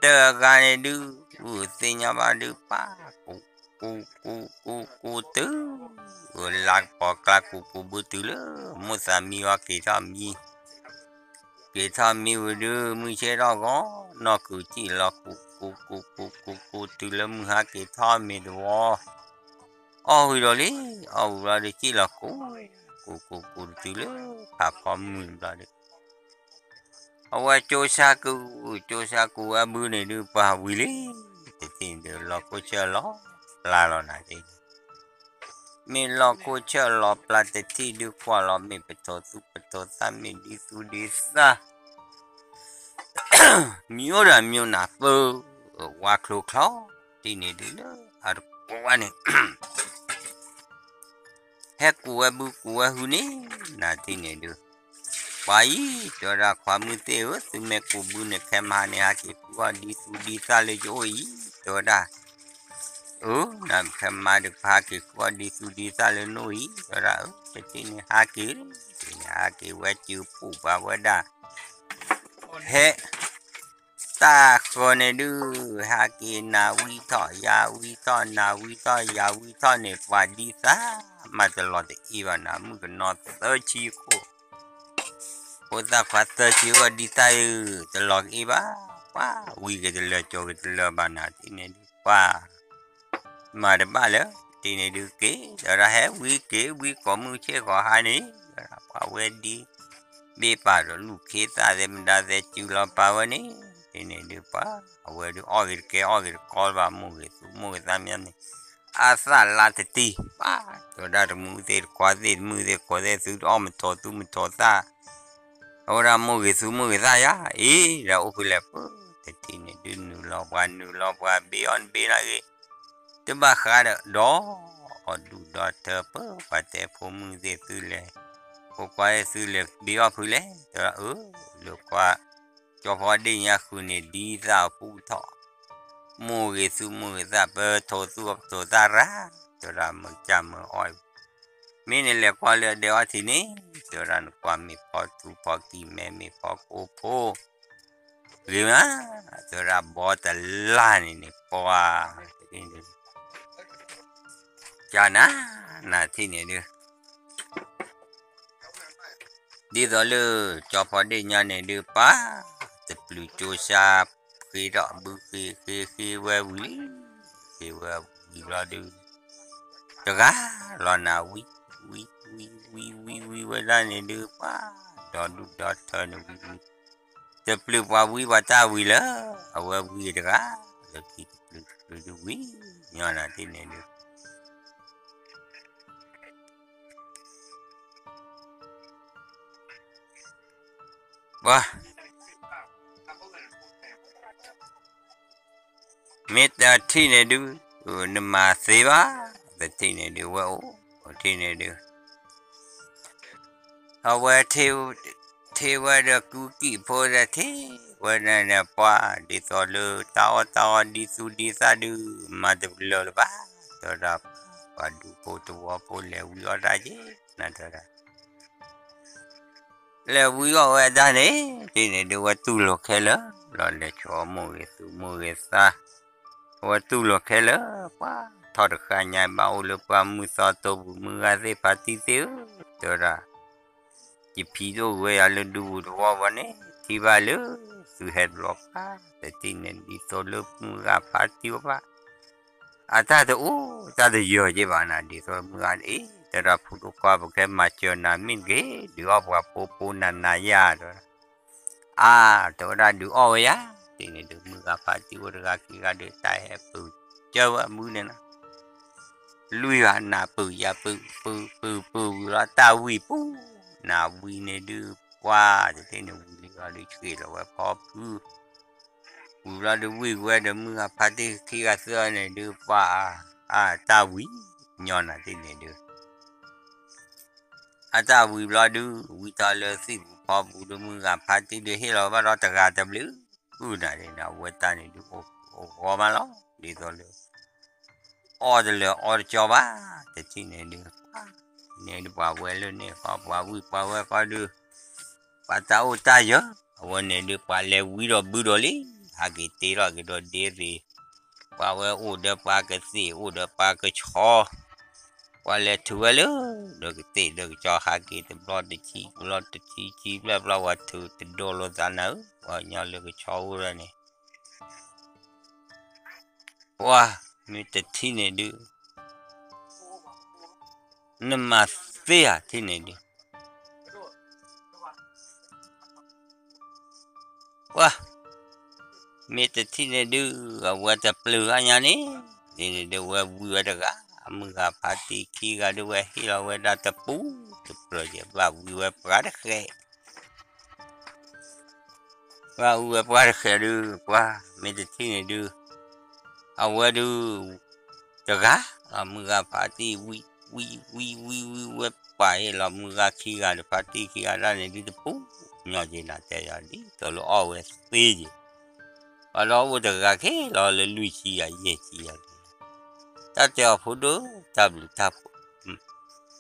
တဂၤန့ၣ်ဒုး, သ့ၣ်ညါဘၣ်ဒုး ပၢ်ကူကူကူကူကူတုၤ, လါကပီၤကျါကူကူဘုတုၤလၢ မိၢ်သးမံဝဲက့ၤထီၣ်မံ, က့ၤထီၣ်မံဝံၤဒုး မုၢ်ဆ့ၣ်ထီၣ်ဂီၤ နီၢ်ကုၤစံၣ်လီၤကူကူကူကူကူကူတုၤလၢမုၢ်ဟါက့ၤထီၣ်မ့ၤတဝီ, အီၣ်ဝံၤဒီးလံ, အီၣ်ဝံၤဘျီဒုးစံၣ်လီၤကူ, ကူကူကူတုၤလၢဖးဖီမုၢ်ဘျီဒုး အဝဲကၠိဆါကူ, ကၠိဆါကူဝဲဘုန့ၣ်ဒုး ပှၤဝံၤလံ, တထံၣ်န့ၣ်ဒုး လီၢ်ခိၣ်ဆၢၣ်လီၤပျါလီၤနၤ, မ့ၢ်လီၢ်ခိၣ်ဆၢၣ်လီၤပျါတထံၣ်ဒုးကွၢ်လီၤ မ့ၢ်ပထိးသူပထိးသၣ်မ့ၢ်ဒ်သူဒ်သၣ် မ့ၢ်အိၣ်ဒီးမ့ၢ်နၤပၢၢ်, ဝါချိချီ, တထံၣ်န့ၣ်ဒုးလၢအတကွၢ်န့ၣ် ဟဲကူးဝဲဘုကူးဝဲဟုန့ၣ်, နၤတထံၣ်န့ၣ်ဒုး, ပှၤအံၤ, တဲဝဲဒၣ်ခွါမုၢ်သ့ၣ်ဧၢ, သုမ့ၢ်ကူးဘုန့ၣ် ခဲမဟါန့ၣ် ဟးက့ၤဃုအီၣ်ဒ်သူဒ်သၣ်လၢယအိၣ်အံၤ, တဲဝဲဒၣ်, အၢ, နခဲမဟါဒုး ပဟးက့ၤဃုအီၣ်ဒ်သူဒ်သၣ်လၢနအိၣ်အံၤ, တဲဝဲဒၣ်, အၢ, တထံၣ်န့ၣ်ဟးက့ၤ, တထံၣ်န့ၣ်ဟးက့ၤဝဲစုပူၤဘၣ်ဝဲဒၣ် ဟဲ တၢ်ဃီန့ၣ်ဒုး, ဟးက့ၤနၤဝံထီၣ်ယၤဝံထီၣ် နၤဝံထီၣ်ယၤဝံထီၣ်န့ၣ် ပှၤဒ်သၣ်မၤတလီၤတအ့ၣ်ဘၣ်နၤ, မုၣ်ကနီၤသၢဆံခိၣ်, ဖိသၣ်ခွါသၢဆံအိၣ်ဒ်သၣ်အုး တလီၤကအ့ၣ်ဘၣ်, ပှၤဝံၤက့ၤတလၢာ်ကၠီၤက့ၤတလၢာ်ဘၣ်နၤ, တထံၣ်န့ၣ်ဒုး ပှၤ မၤတဘၣ်လၢ တထံၣ်န့ၣ်ဒုးက့ၤ, ဒီးဟဲဝံက့ၤဝံကိးမုၢ်ဆ့ၣ်ကိးဟါန့ၣ်, ပှၤဝဲဒ် ဘ့ၣ်ပာ်ဒီးလူၢ်ခ့သၣ်သဲးမဒါသဲးစုလီၤပာ်ဝဲန့ၣ်, တထံၣ်န့ၣ်ဒုးပှၤ အဝဲဒုးအီၣ်ဂ့ၤတကဲအီၣ်ဂ့ၤတကီလၢၤဘၣ် မိၢ်ဂ့ၤသူမိၢ်ဂ့ၤသၣ်မ့ၢ်န့ၣ်, အသၣ်လါတတံၢ် ပှၤ တဲဝဲဒၣ်တမုၢ်သ့ၣ်တခွါသ့ၣ်တမုၢ်သ့ၣ်ကိးသ့ၣ်သုတအီၣ်မထီၣ်သူမထီၣ်သၣ် အဝဲဒၣ်မိၢ်ဂ့ၤသူမိၢ်ဂ့ၤသၣ်ယၤ, အ့ ဒီးအိၣ်ဖဲလဲၣ်ပၢ, တထံၣ်န့ၣ်ဒုးနုာ်လီၤပှၤနုာ်လီၤပှၤဘ့အီၣ်တဘ့နၤဂ့ၤ, တဘၣ်ဃးဒီး ဒီးအီၣ်ဒူၣ်ဒီးထၢပၢ ပှၤတဲဖိမုၣ်သ့ၣ်သုလဲၤ, ဖိခွါသ့ၣ်သုလဲၤဘ့အီၣ်ဖုလဲၣ်, တဲဝဲဒၣ်အၢ, လၢခွါ ကၠီဖီဒ့ၣ်ညါဃုာ်န့ၣ်ဒ်သၣ်အပူထီၣ်, မိၢ်ဂ့ၤသူမိၢ်ဂ့ၤသၣ်ပၢထိၣ်သူအပထိၣ်သၣ်ရၤ, တဲဝဲဒၣ်မုၢ်ကၢ်မုၢ်အီၣ် မ့ၢ်နလဲၤကွၢ်လၢအဒဲအီထံန့ၣ်, တဲဝဲဒၣ်နကွၢ်မ့ၢ်ဖီထူဖီကံၢ်မဲမ့ၢ်ဖီကိဖိ, ဂ့ၤမး, တဲဝဲဒၣ်ဘီတလါန့ၣ်န့ၣ် ပှၤ, ကနၤ, နၤထံၣ်န့ၣ်ဒုး ဒ်သိးလၢ ကၠီဖီဒ့ၣ်ညါန့ၣ်ဒုးပၢ်, တပျုၤကၠိဆါ, ဃ့ထီၣ်ဘုဃ့ဃ့ဃ့ဝဲဝံၤလံ, ဃ့ဝဲဝံၤဘျီဒုး, တဂၤလီၤနၤဝံ, ဝံ, ဝံ, ဝံ, ဝံ, ဝံဝဲဒၣ်န့ၣ်ဒုးပၢ်, ဒီဒူၣ်ဒီထၢန့ၣ်ဝံဝံ, တပျုၤပှၤဝံပှၤတၢ်ဝံၤလၢ, အဝဲဝံတဂၤ, လၢခံတပျုၤတပျုၤဒုးဝံ, ညီနၤထံၣ်န့ၣ်ဒုး ပှၤ, မ့ၢ်တထံၣ်န့ၣ်ဒုး, နမၤသ့ဘၣ်, တထံၣ်န့ၣ်ဒုးဝဲအိၣ်, ထံၣ်န့ၣ်ဒုး အဝဲ ထံၣ်ဝဲဒီးကူကံၢ်ဖိဒီးထံၣ်ဝဲန့ၣ်န့ၣ် ပှၤ ဒ်သိးလၢတၢ်အီၣ်တၢ်အီဒ်သူဒ်သၣ်ဒုး မၤတလၢာ်လၢၤဘၣ်, တဲဝဲဒၣ်, ပှၤဒူဖိတဝီဖိလဲၤဝံအီၣ်တၢ်က့ၤ, နတဲဒၣ် လဲၤဝံအီၣ်ဝဲဒၣ်န့ၣ်, ထံၣ်န့ၣ်ဒုးဝဲတူၢ်လိာ်ခဲလၢာ်, လီၤလဲၤဆိမိၢ်ဂ့ၤသူမိၢ်ဂ့ၤသၣ်, အဝဲတူၢ်လိာ်ခဲလၢာ်, ပှၤထီၣ်တဃၣ်ညါဘၣ်အိၣ်လၢပှၢ် မုၢ်သီတိပူၤ မုၢ်ဂၤသ့ၣ်ဖါတံၢ်သ့ၣ်ဧၢ, တဲဝဲဒၣ် ယဖံဒိၣ်ဝဲယၤလၢဒူပူၤတဝီဝဲန့ၣ် ထံၣ်ဘၣ်လၢ သုဟဲတဘျီဃီ, တထံၣ်န့ၣ် ဒ်သိးလၢမုၢ်ဂၤဖါတံၢ်ဝဲဘၣ်, အတၢ်တအိၣ်တၢ်တယၢၤက့ၤဘၣ်နၤ ဒ်သိးမုၢ်ဂၤအံၤ, တဲဒၣ်ဖိဒိၣ်ခွါ ပကဲမၤစၢၤနၤမ့ၢ်တဂ့ၤ, ဒုးအီၣ်ပှၤဖိဖိနၤနၤယၤ တဲဝဲဒၣ်, အါ, တဲဝဲဒၣ်ဒုးအီၣ်ဝဲယၤ, တထံၣ်န့ၣ်ဒုး မုၢ်ဂၤဖါတံၢ်အိၣ်တဂၤခံဂၤဒီး တၢ်ဟဲပၢၢ်စၢၤဝဲအဘုန့ၣ်နီၤ လွံၢ်ဂၤနၢ်ပၢၢ်ယၤပၢၢ် ပၢၢ်ပၢၢ်ပၢၢ်ဝံၤလီၤ တၢ်ဝံၤပူၤ, နၢ်ဝံၤန့ၣ်ဒုး ပှၤတထံၣ်န့ၣ် ဝံၤလံလီၤဒုး ဆှ့ၣ်လီၤဝဲဖီဖု, ဝံၤဘျီဒုးဝံၢ်ဝဲဒီးမုၢ်ဂၤဖါတံၢ်ခံဂၤသၢဂၤန့ၣ်ဒုး ပှၤ, အါ, တၢ်ဝံၤ, ညီနုၢ်တထံၣ်န့ၣ်ဒုး အတၢ်ဝံၤဘျီဒုး ဝံထီၣ်လၢသံၣ်ပူၤဖီပူၤဒုး မုၢ်ဂၤဖါတံၢ်ဒုးဟ့ၣ်လီၤဘၣ်ဒီးတဂၤတဘျုး, အုၣ်နၤဒ်န့ၣ် အဝဲတၢ်န့ၣ်ဒုး အိၣ်ဂီၢ်မးလီၤ, ဒ်သိးလၢ အီၣ်တလၢာ်အီတကၠီဘၣ်, တထံၣ်န့ၣ်ဒုး, န့ၣ်ဒုးပှၤဝဲလၢန့ၣ်ဃီ ပှၤဝံၣ်ပှၤဝဲဃီဒုး, ပှၤတၢ်အိၣ်တၢ်ယၢၤ, အဝဲန့ၣ်ဒုး ပှၤလဲၤဝံဒီးဘုဒီးလံ, ဟးက့ၤတ့လီၤက့ၤဒီးဒ့ရ့ၣ်, ပှၤဝဲအိၣ်ဒီးပှၤကသ့ၣ် အိၣ်ဒီးပှၤကဆီ, ပှၤလဲၤထုးဝဲလၢ ဒီးကသ့ၣ်ဒီးကဆီ ဟးက့ၤတဘျီတဆံ တဘျီတဆံ ဆံဘျဲၣ်ဘျီ ပှၤထုးတဒိးလိာ်သးနၤဧၢ, ပှၤကညီလၢကဆီအိၣ်ဒၣ်န့ၣ် ပှၤ မ့ၢ်တထံၣ်န့ၣ်ဒုး, နမၤသ့ဧါ ထံၣ်န့ၣ်ဒုး, ပှၤ မ့ၢ်တထံၣ်န့ၣ်ဒုး အဝဲတပျုာ်ဂၤညါန့ၣ်, ဒ်န့ၣ်ဒုးဝဲဝံဝဲတဂၤ, မုၢ်ဂၤဖါတံၢ်ခံဂၤဒုး ဝဲဟ့ၣ်လီၤဝဲဒၣ်တပူၤတပျၢၤက့ၤ ဘၣ်ဝံဝဲပှၤတဃဲး ပှၤဝံဝဲပှၤတဃဲးဒုး ပှၤ မ့ၢ်တထံၣ်န့ၣ်ဒုး, အဝဲဒုး တဂၤ, မုၢ်ဂၤဖါတံၢ်ဝံ ဝံ ဝံ ဝံ ဝံဝဲပှၤဟ့ၣ်လီၤမုၢ်ဂၤခံဂၤဒီး ဖါတံၢ်ခံဂၤဒၣ်န့ၣ်ဒုးတပူၤ, ညီက့ၤနၤတဲယၤ ဒ်သိးလၢအီၣ်ဝဲသ့က့ၤ, ပှၤဒီးအိၣ်တဂၤက့ၤလီၤလၢလွံၢ်ဆံယၤယဲၢ်ဆံယၤ, တၢ်တဲအီၤဖိဒိၣ် တၢ်ဘျုးတၢ်ဖှိၣ်,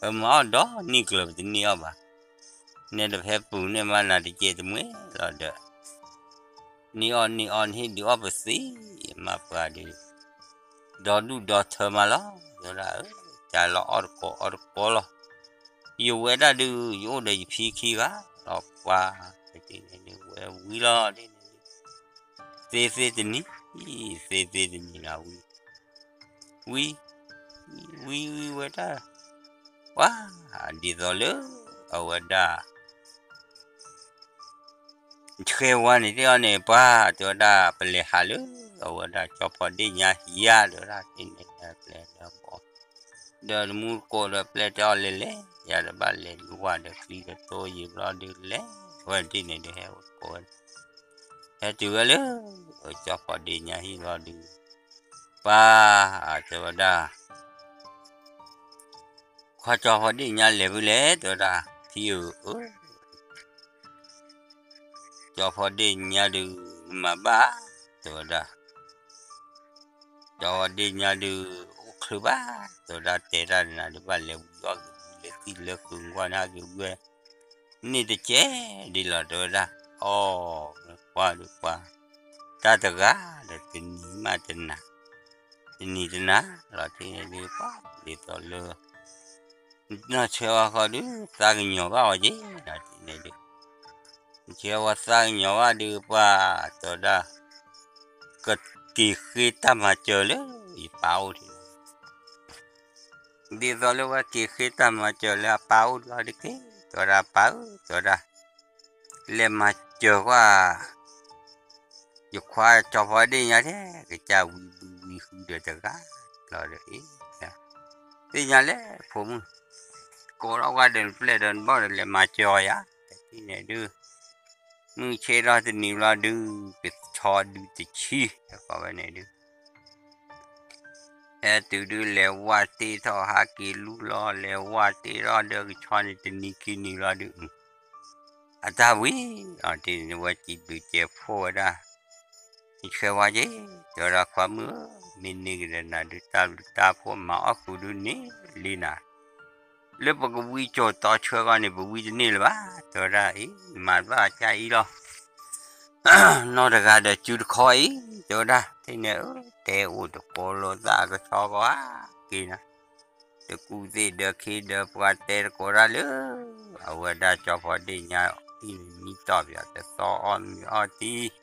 ပမၤအီၣ်ဒီးန့ၢ်ကျၢၤပတန့ၢ်အီၣ်ဘၣ်, နဲဒၣ်ဖဲပူၤန့ၢ်မးနၤတကဲးတမှဲလီၤဒီး န့ၢ်အီၣ်န့ၢ်အီၣ်န့ၢ်ဒုးအီၣ်ပသ့, မၤပှၤဒုး, ဒီဒူၣ်ဒီထၢမးလီၤ, ယဝဲဒၣ်, တၢ်လီၤအီၣ်တကိးအီတကိးလီၤ, ယဝဲဒၣ်ဒုး ယအိၣ်ဒီးယဖံခံဂၤလီၤ ပှၤ, ဝဲဝံလီၤဒ်န့ၣ်ဒုး, သ့သ့တနံၤ, သ့သ့တနံၤလီၤဝံ, ဝံ, ဝံဝံဝဲဒၣ်, ပှၤ, ဒ်သိးလၢ, အဝဲဒၣ် ဆှဲဝါန့ၣ်တဲအီၤန့ၣ် ပှၤတဲဝဲဒၣ် ပလဲၤဟးလၢ အဝဲဒၣ်ကၠီဖီဒ့ၣ်ညါဟံၣ်ဧါ တဲဝဲဒၣ်န့ၣ် ပလဲၤလၢဘီ, ဒီးတမူတကိးဒီးပျဲၢ်တဲအီၤလဲၤလဲၤ ယၤဒီးဘၣ်လဲၤဒုးဝၣ်ဒီးချံဒီးတိယံာ်ဘျီဒုးလဲၤဝဲဒ်န့ၣ်ဒုးဟဲအိၣ်တကိးဝဲ, ဟဲတုၤဝဲလၢ ကၠီဖီဒ့ၣ်ညါဟံၣ်ဘျီဒုး, ပှၤ, တဲဝဲဒၣ် ခွါကၠီဖီဒ့ၣ်ညါလဲၤဖဲလဲၣ် တဲဝဲဒၣ်, ဖံဧၢ, ကၠီဖီဒ့ၣ်ညါဒုး နမၤဘၣ်, တဲဝဲဒၣ်, ကၠီဖီဒ့ၣ်ညါဒုး အိၣ်ချုးဘၣ်, တဲဝဲဒၣ် တဲတၢ်နၤဒုးဘၣ်လဲၤဝံၤအီၣ်က့ၤဝံၤလၢသံလၢဃုာ်ကွၢ်န့ၣ်က့ၤဝံၤဝဲ, န့ၢ်တကဲဒ်လီၤ တဲဝဲဒၣ်, အီ, ပှၤဒုးပှၤ, တၢ်တဂၤဒီးတနံၤမးတနၤ, တနံၤတနၤလီၤ ထံၣ်န့ၣ်ဒုးပှၤ ဒ်သိးလၢ နီၢ်ဆှဲဝါဃီဒုး သးကညီၤဘၣ်အီၤက့ၤ နီၢ်ဆှဲဝါသးကညီၤဘၣ်ဒုးပှၤ တဲဝဲဒၣ် ကက့ၤဃ့တၢ်မၤစၢၤလၢယပၢ်အိၣ်ထံး, ဒ်သိးလၢဝဲက့ၤဃ့တၢ်မၤစၢၤလၢအပၢ်အိၣ်လီၤတက့ၢ် တဲဝဲဒၣ် ပၢ်ဧၢ တဲဝဲဒၣ် လဲၤမၤစၢၤကွၢ် ယခွါကၠီဖီဒ့ၣ်ညါထဲ ကစၢ်ဝံဘုဝံဟုဒီးတဂၤလီၤဒီးအံၤ, သ့ၣ်ညါလဲၣ်ဖိမုၣ်, ကိးထီၣ်ကွၢ်ဒီးနပျဲၢ်ဒီးနဘီၣ်ဒီးလဲၤမၤစၢၤအီၤယၤ, တထံၣ်န့ၣ်ဒုး, မုၢ်ဆ့ၣ်ထီၣ်တနံၤဘျီဒုး ကဆီဒုးတဆံ, တကိးဝဲန့ၣ်ဒုး ဟဲတုၤဒုးလဲၤဝၢ်တ့ထီၣ်ဟးက့ၤလူလီၤ လဲၤဝၢ်တ့ထီၣ်ဒီးကဆီန့ၣ်တနံၤခံနံၤလီၤဒုး, အတၢ်ဝံၤ, အီၤတ့န့ၣ်ဝဲစံးဘျုးစဲးဖှိၣ်ဝဲဒၣ်, ယဆှဲဝါက့ၤ, တဲဝဲဒၣ်ခွါမုၣ်ဧၢ, မ့ၢ်န့ၢ်ကဒီးနၤဒုးတၢ်ဘျုးတၢ်ဖှိၣ်မၤအီၣ်ဃုာ်ဒုးန့ၢ်လံနၤ လၢပကဝံကၠီၤတီဆှၢဂီၢ်န့ၣ် ပဝံတန့ၢ်လၢၤဘၣ်, တဲဝဲဒၣ်အံၤ, မၤဘၣ်ကစၢ်အံၤလီၤ နီၢ်တဂၤဒီးစုတခီအံၤ, တဲဝဲဒၣ်, ထဲန့ၣ်ဧၢ, တဲအိၣ်တကိးလိာ်သးကဆီကီးဧါ, က့ၤနၤ, တကူၣ်သ့ၣ်ဒီးခ့ဒီးပှၤတဲတကိးတၢ်လၢ, အဝဲဒၣ်ကၠီဖီဒ့ၣ်ညါအံၤန့ၣ် နံၣ်တီၢ်ပယီၤတသီအီၣ်မ့ၤအီၣ်တံၢ်,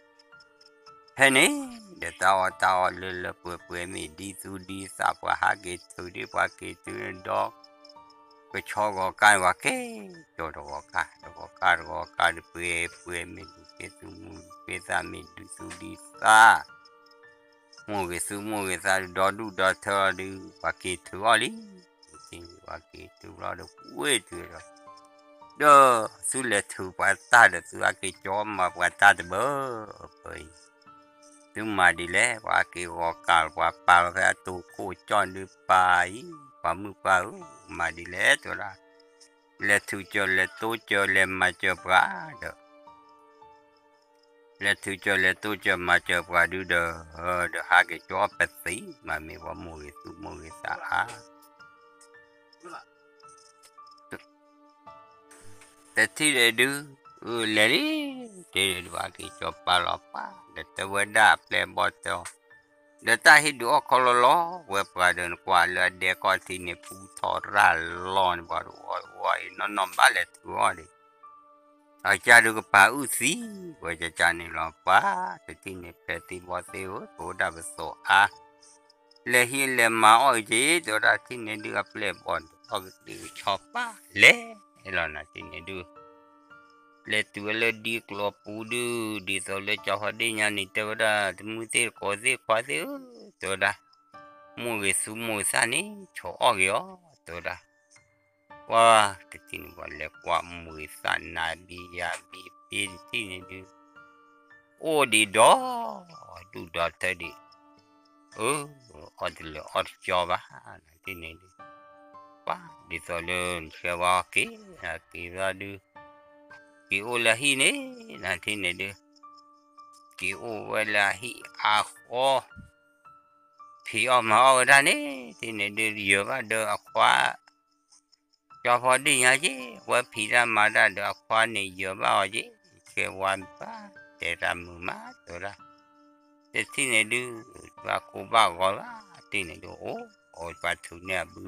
ဖဲန့ၣ်, ဒီးတၢ်အီၣ်တၢ်အီလၢလၢပှဲၤပှဲၤမ့ၢ်ဒ်သူၣ်ဒ်သးပှၤဟးက့ၤထုးဒ်ပှၤက့ၤထုးဒီး ကဆီဂီၤကါန့ၣ် ပှၤက့ၤကၠီၤတဂီၤကါ တဂီၤကါတဂီၤကါဒီးပှဲၤပှဲၤမ့ၢ်ဒုးက့ၤသူၣ်မူက့ၤသးမ့ၢ်ဒုးသူၣ်ဒုးသး, မိၢ်ဂ့ၤသူၣ်မိၢ်ဂ့ၤသးဒီဒူၣ်ဒီထၢဒီး ပှၤက့ၤထုးအီၤလံ, ပှၤက့ၤထုးလီၤဒီးဝ့ၢ်ထုးဒီး ဒီးသုလဲၤထုးပှၤတၢ်ဒီးသုအက့ၤကၠီမၤပှၤတၢ်တဘၢ, ပှၤအံၤ သုမၤဒ်လဲၣ် ပှၤက့ၤဂီၤကါလီၤ ပှၤပာ်လီၤဖဲအတိၤခိၣ်ကၠီၣ်ဒုးပၢ်အံၤ, ပှၤမုၣ်ပှၢ်ဧၢ, မၤဒ်လဲၣ် တဲဝဲဒၣ်, လဲၤထုးစၢၤလဲၤတိစၢၤလဲၤမၤစၢၤပှၤဒီး လဲၤထုးကၢၤလဲၤတိၢ်ကၢၤမၤစၢၤပှၤဒုဒီး, ဒီးဟးက့ၤကၠီပသံ မ့မ့ၢ်ပှၤမိၢ်ဂ့ၤသူမိၢ်ဂ့ၤသးအါ တထံၣ်န့ၣ်ဒုး, လဲၤလံ, တဲဒုးဘၣ်က့ၤကၠီပၢ်လီၤပၢ် ဒီးတဲဝဲဒၣ်အပျဲၢ်ဘီၣ်တဲအီၤ, ဒီးတၢ်ဟ့ၣ်ဒုးအီၣ်ခီလီၤလီၤ ဝဲပှၤဒီးနကွၢ်လၢအဒဲကီၢ်ထံန့ၣ် ပူထီၣ်ရၢ်လီၤန့ၣ် ပှၤတဝီတဝီအံၤ နီၢ်နီၢ်ဘၣ်လဲၤထုးအီၣ်ဒံး အကစၢ်ဒုးကပာ်အုၣ်သံ ဝဲကကန့ၣ်လီၤပၢ် တထံၣ်န့ၣ်ဖဲသံဘီသ့ဧၢ ပဝဲဒၣ်ပသိးအါ လဲၤဟံးလဲၤမၤအီၣ်က့ၤ တဲဝဲဒၣ်ထံၣ်န့ၣ်ဒုးအပျဲၢ်ဘီၣ်န့ၣ် အီၣ်ကသံၣ်ကဆီပၢ်လဲၤလီၤနၤထံၣ်န့ၣ်ဒုး လဲၤတုၤဝဲလၢဒ်ကျိၤပူၤဒုး ဒ်သိးလၢကၠီဖီဒ့ၣ်ညါန့ၣ် တဲဝဲဒၣ် တမုၢ်သ့ၣ်တကိးသ့ၣ်ခွါသ့ၣ်ဧၢ တဲဝဲဒၣ် မိၢ်ဂ့ၤသူမိၢ်ဂ့ၤသးန့ၣ် ဆိးအီၣ်က့ၤအီၤ တဲဝဲဒၣ် ပှၤတထံၣ်န့ၣ်ပှၤလဲၤကွၢ်မိၢ်ဂ့ၤသးနၤဘံယၤဘံဖ့တထံၣ်န့ၣ်ဒုး အိၣ်ဒံးဒီး ဒူၣ်ဒီးထၢဒံး အၢ အီၣ်တလၢာ်အီၣ်တကၠီဘၣ် နၤထံၣ်န့ၣ်ဒုး ပှၤဒ်သိးလၢနဆှၢဝဲအီၤက့ၤ က့ၤဘျီဒုး က့ၤအိၣ်လၢဟံၣ်န့ၣ် နၤထံၣ်န့ၣ်ဒုး က့ၤအိၣ်ဝဲလၢဟံၣ်အါဃီ ဖံးအီၣ်မၤအီၣ်ဝဲဒၣ်န့ၣ် ထံၣ်န့ၣ်ဒုး ယၢၤဘၣ်ဒီးအခွါ ကၠီဖီဒ့ၣ်ညါက့ၤ ဝဲဖံးတၢ်မၤတၢ်ဒီးအခွါန့ၣ် ယၢၤဘၣ်အီၤက့ၤ ကဲဝါမံၤဘၣ် တဲတၢ်မုာ်မး တဲဝဲဒၣ် တထံၣ်န့ၣ်ဒုး ဘၣ်ကိၢ်ဘၣ်ဂီၤဘၣ် ထံၣ်န့ၣ်ဒုး အိၣ် အိၣ်ပှၤထုးန့ၢ်အဘု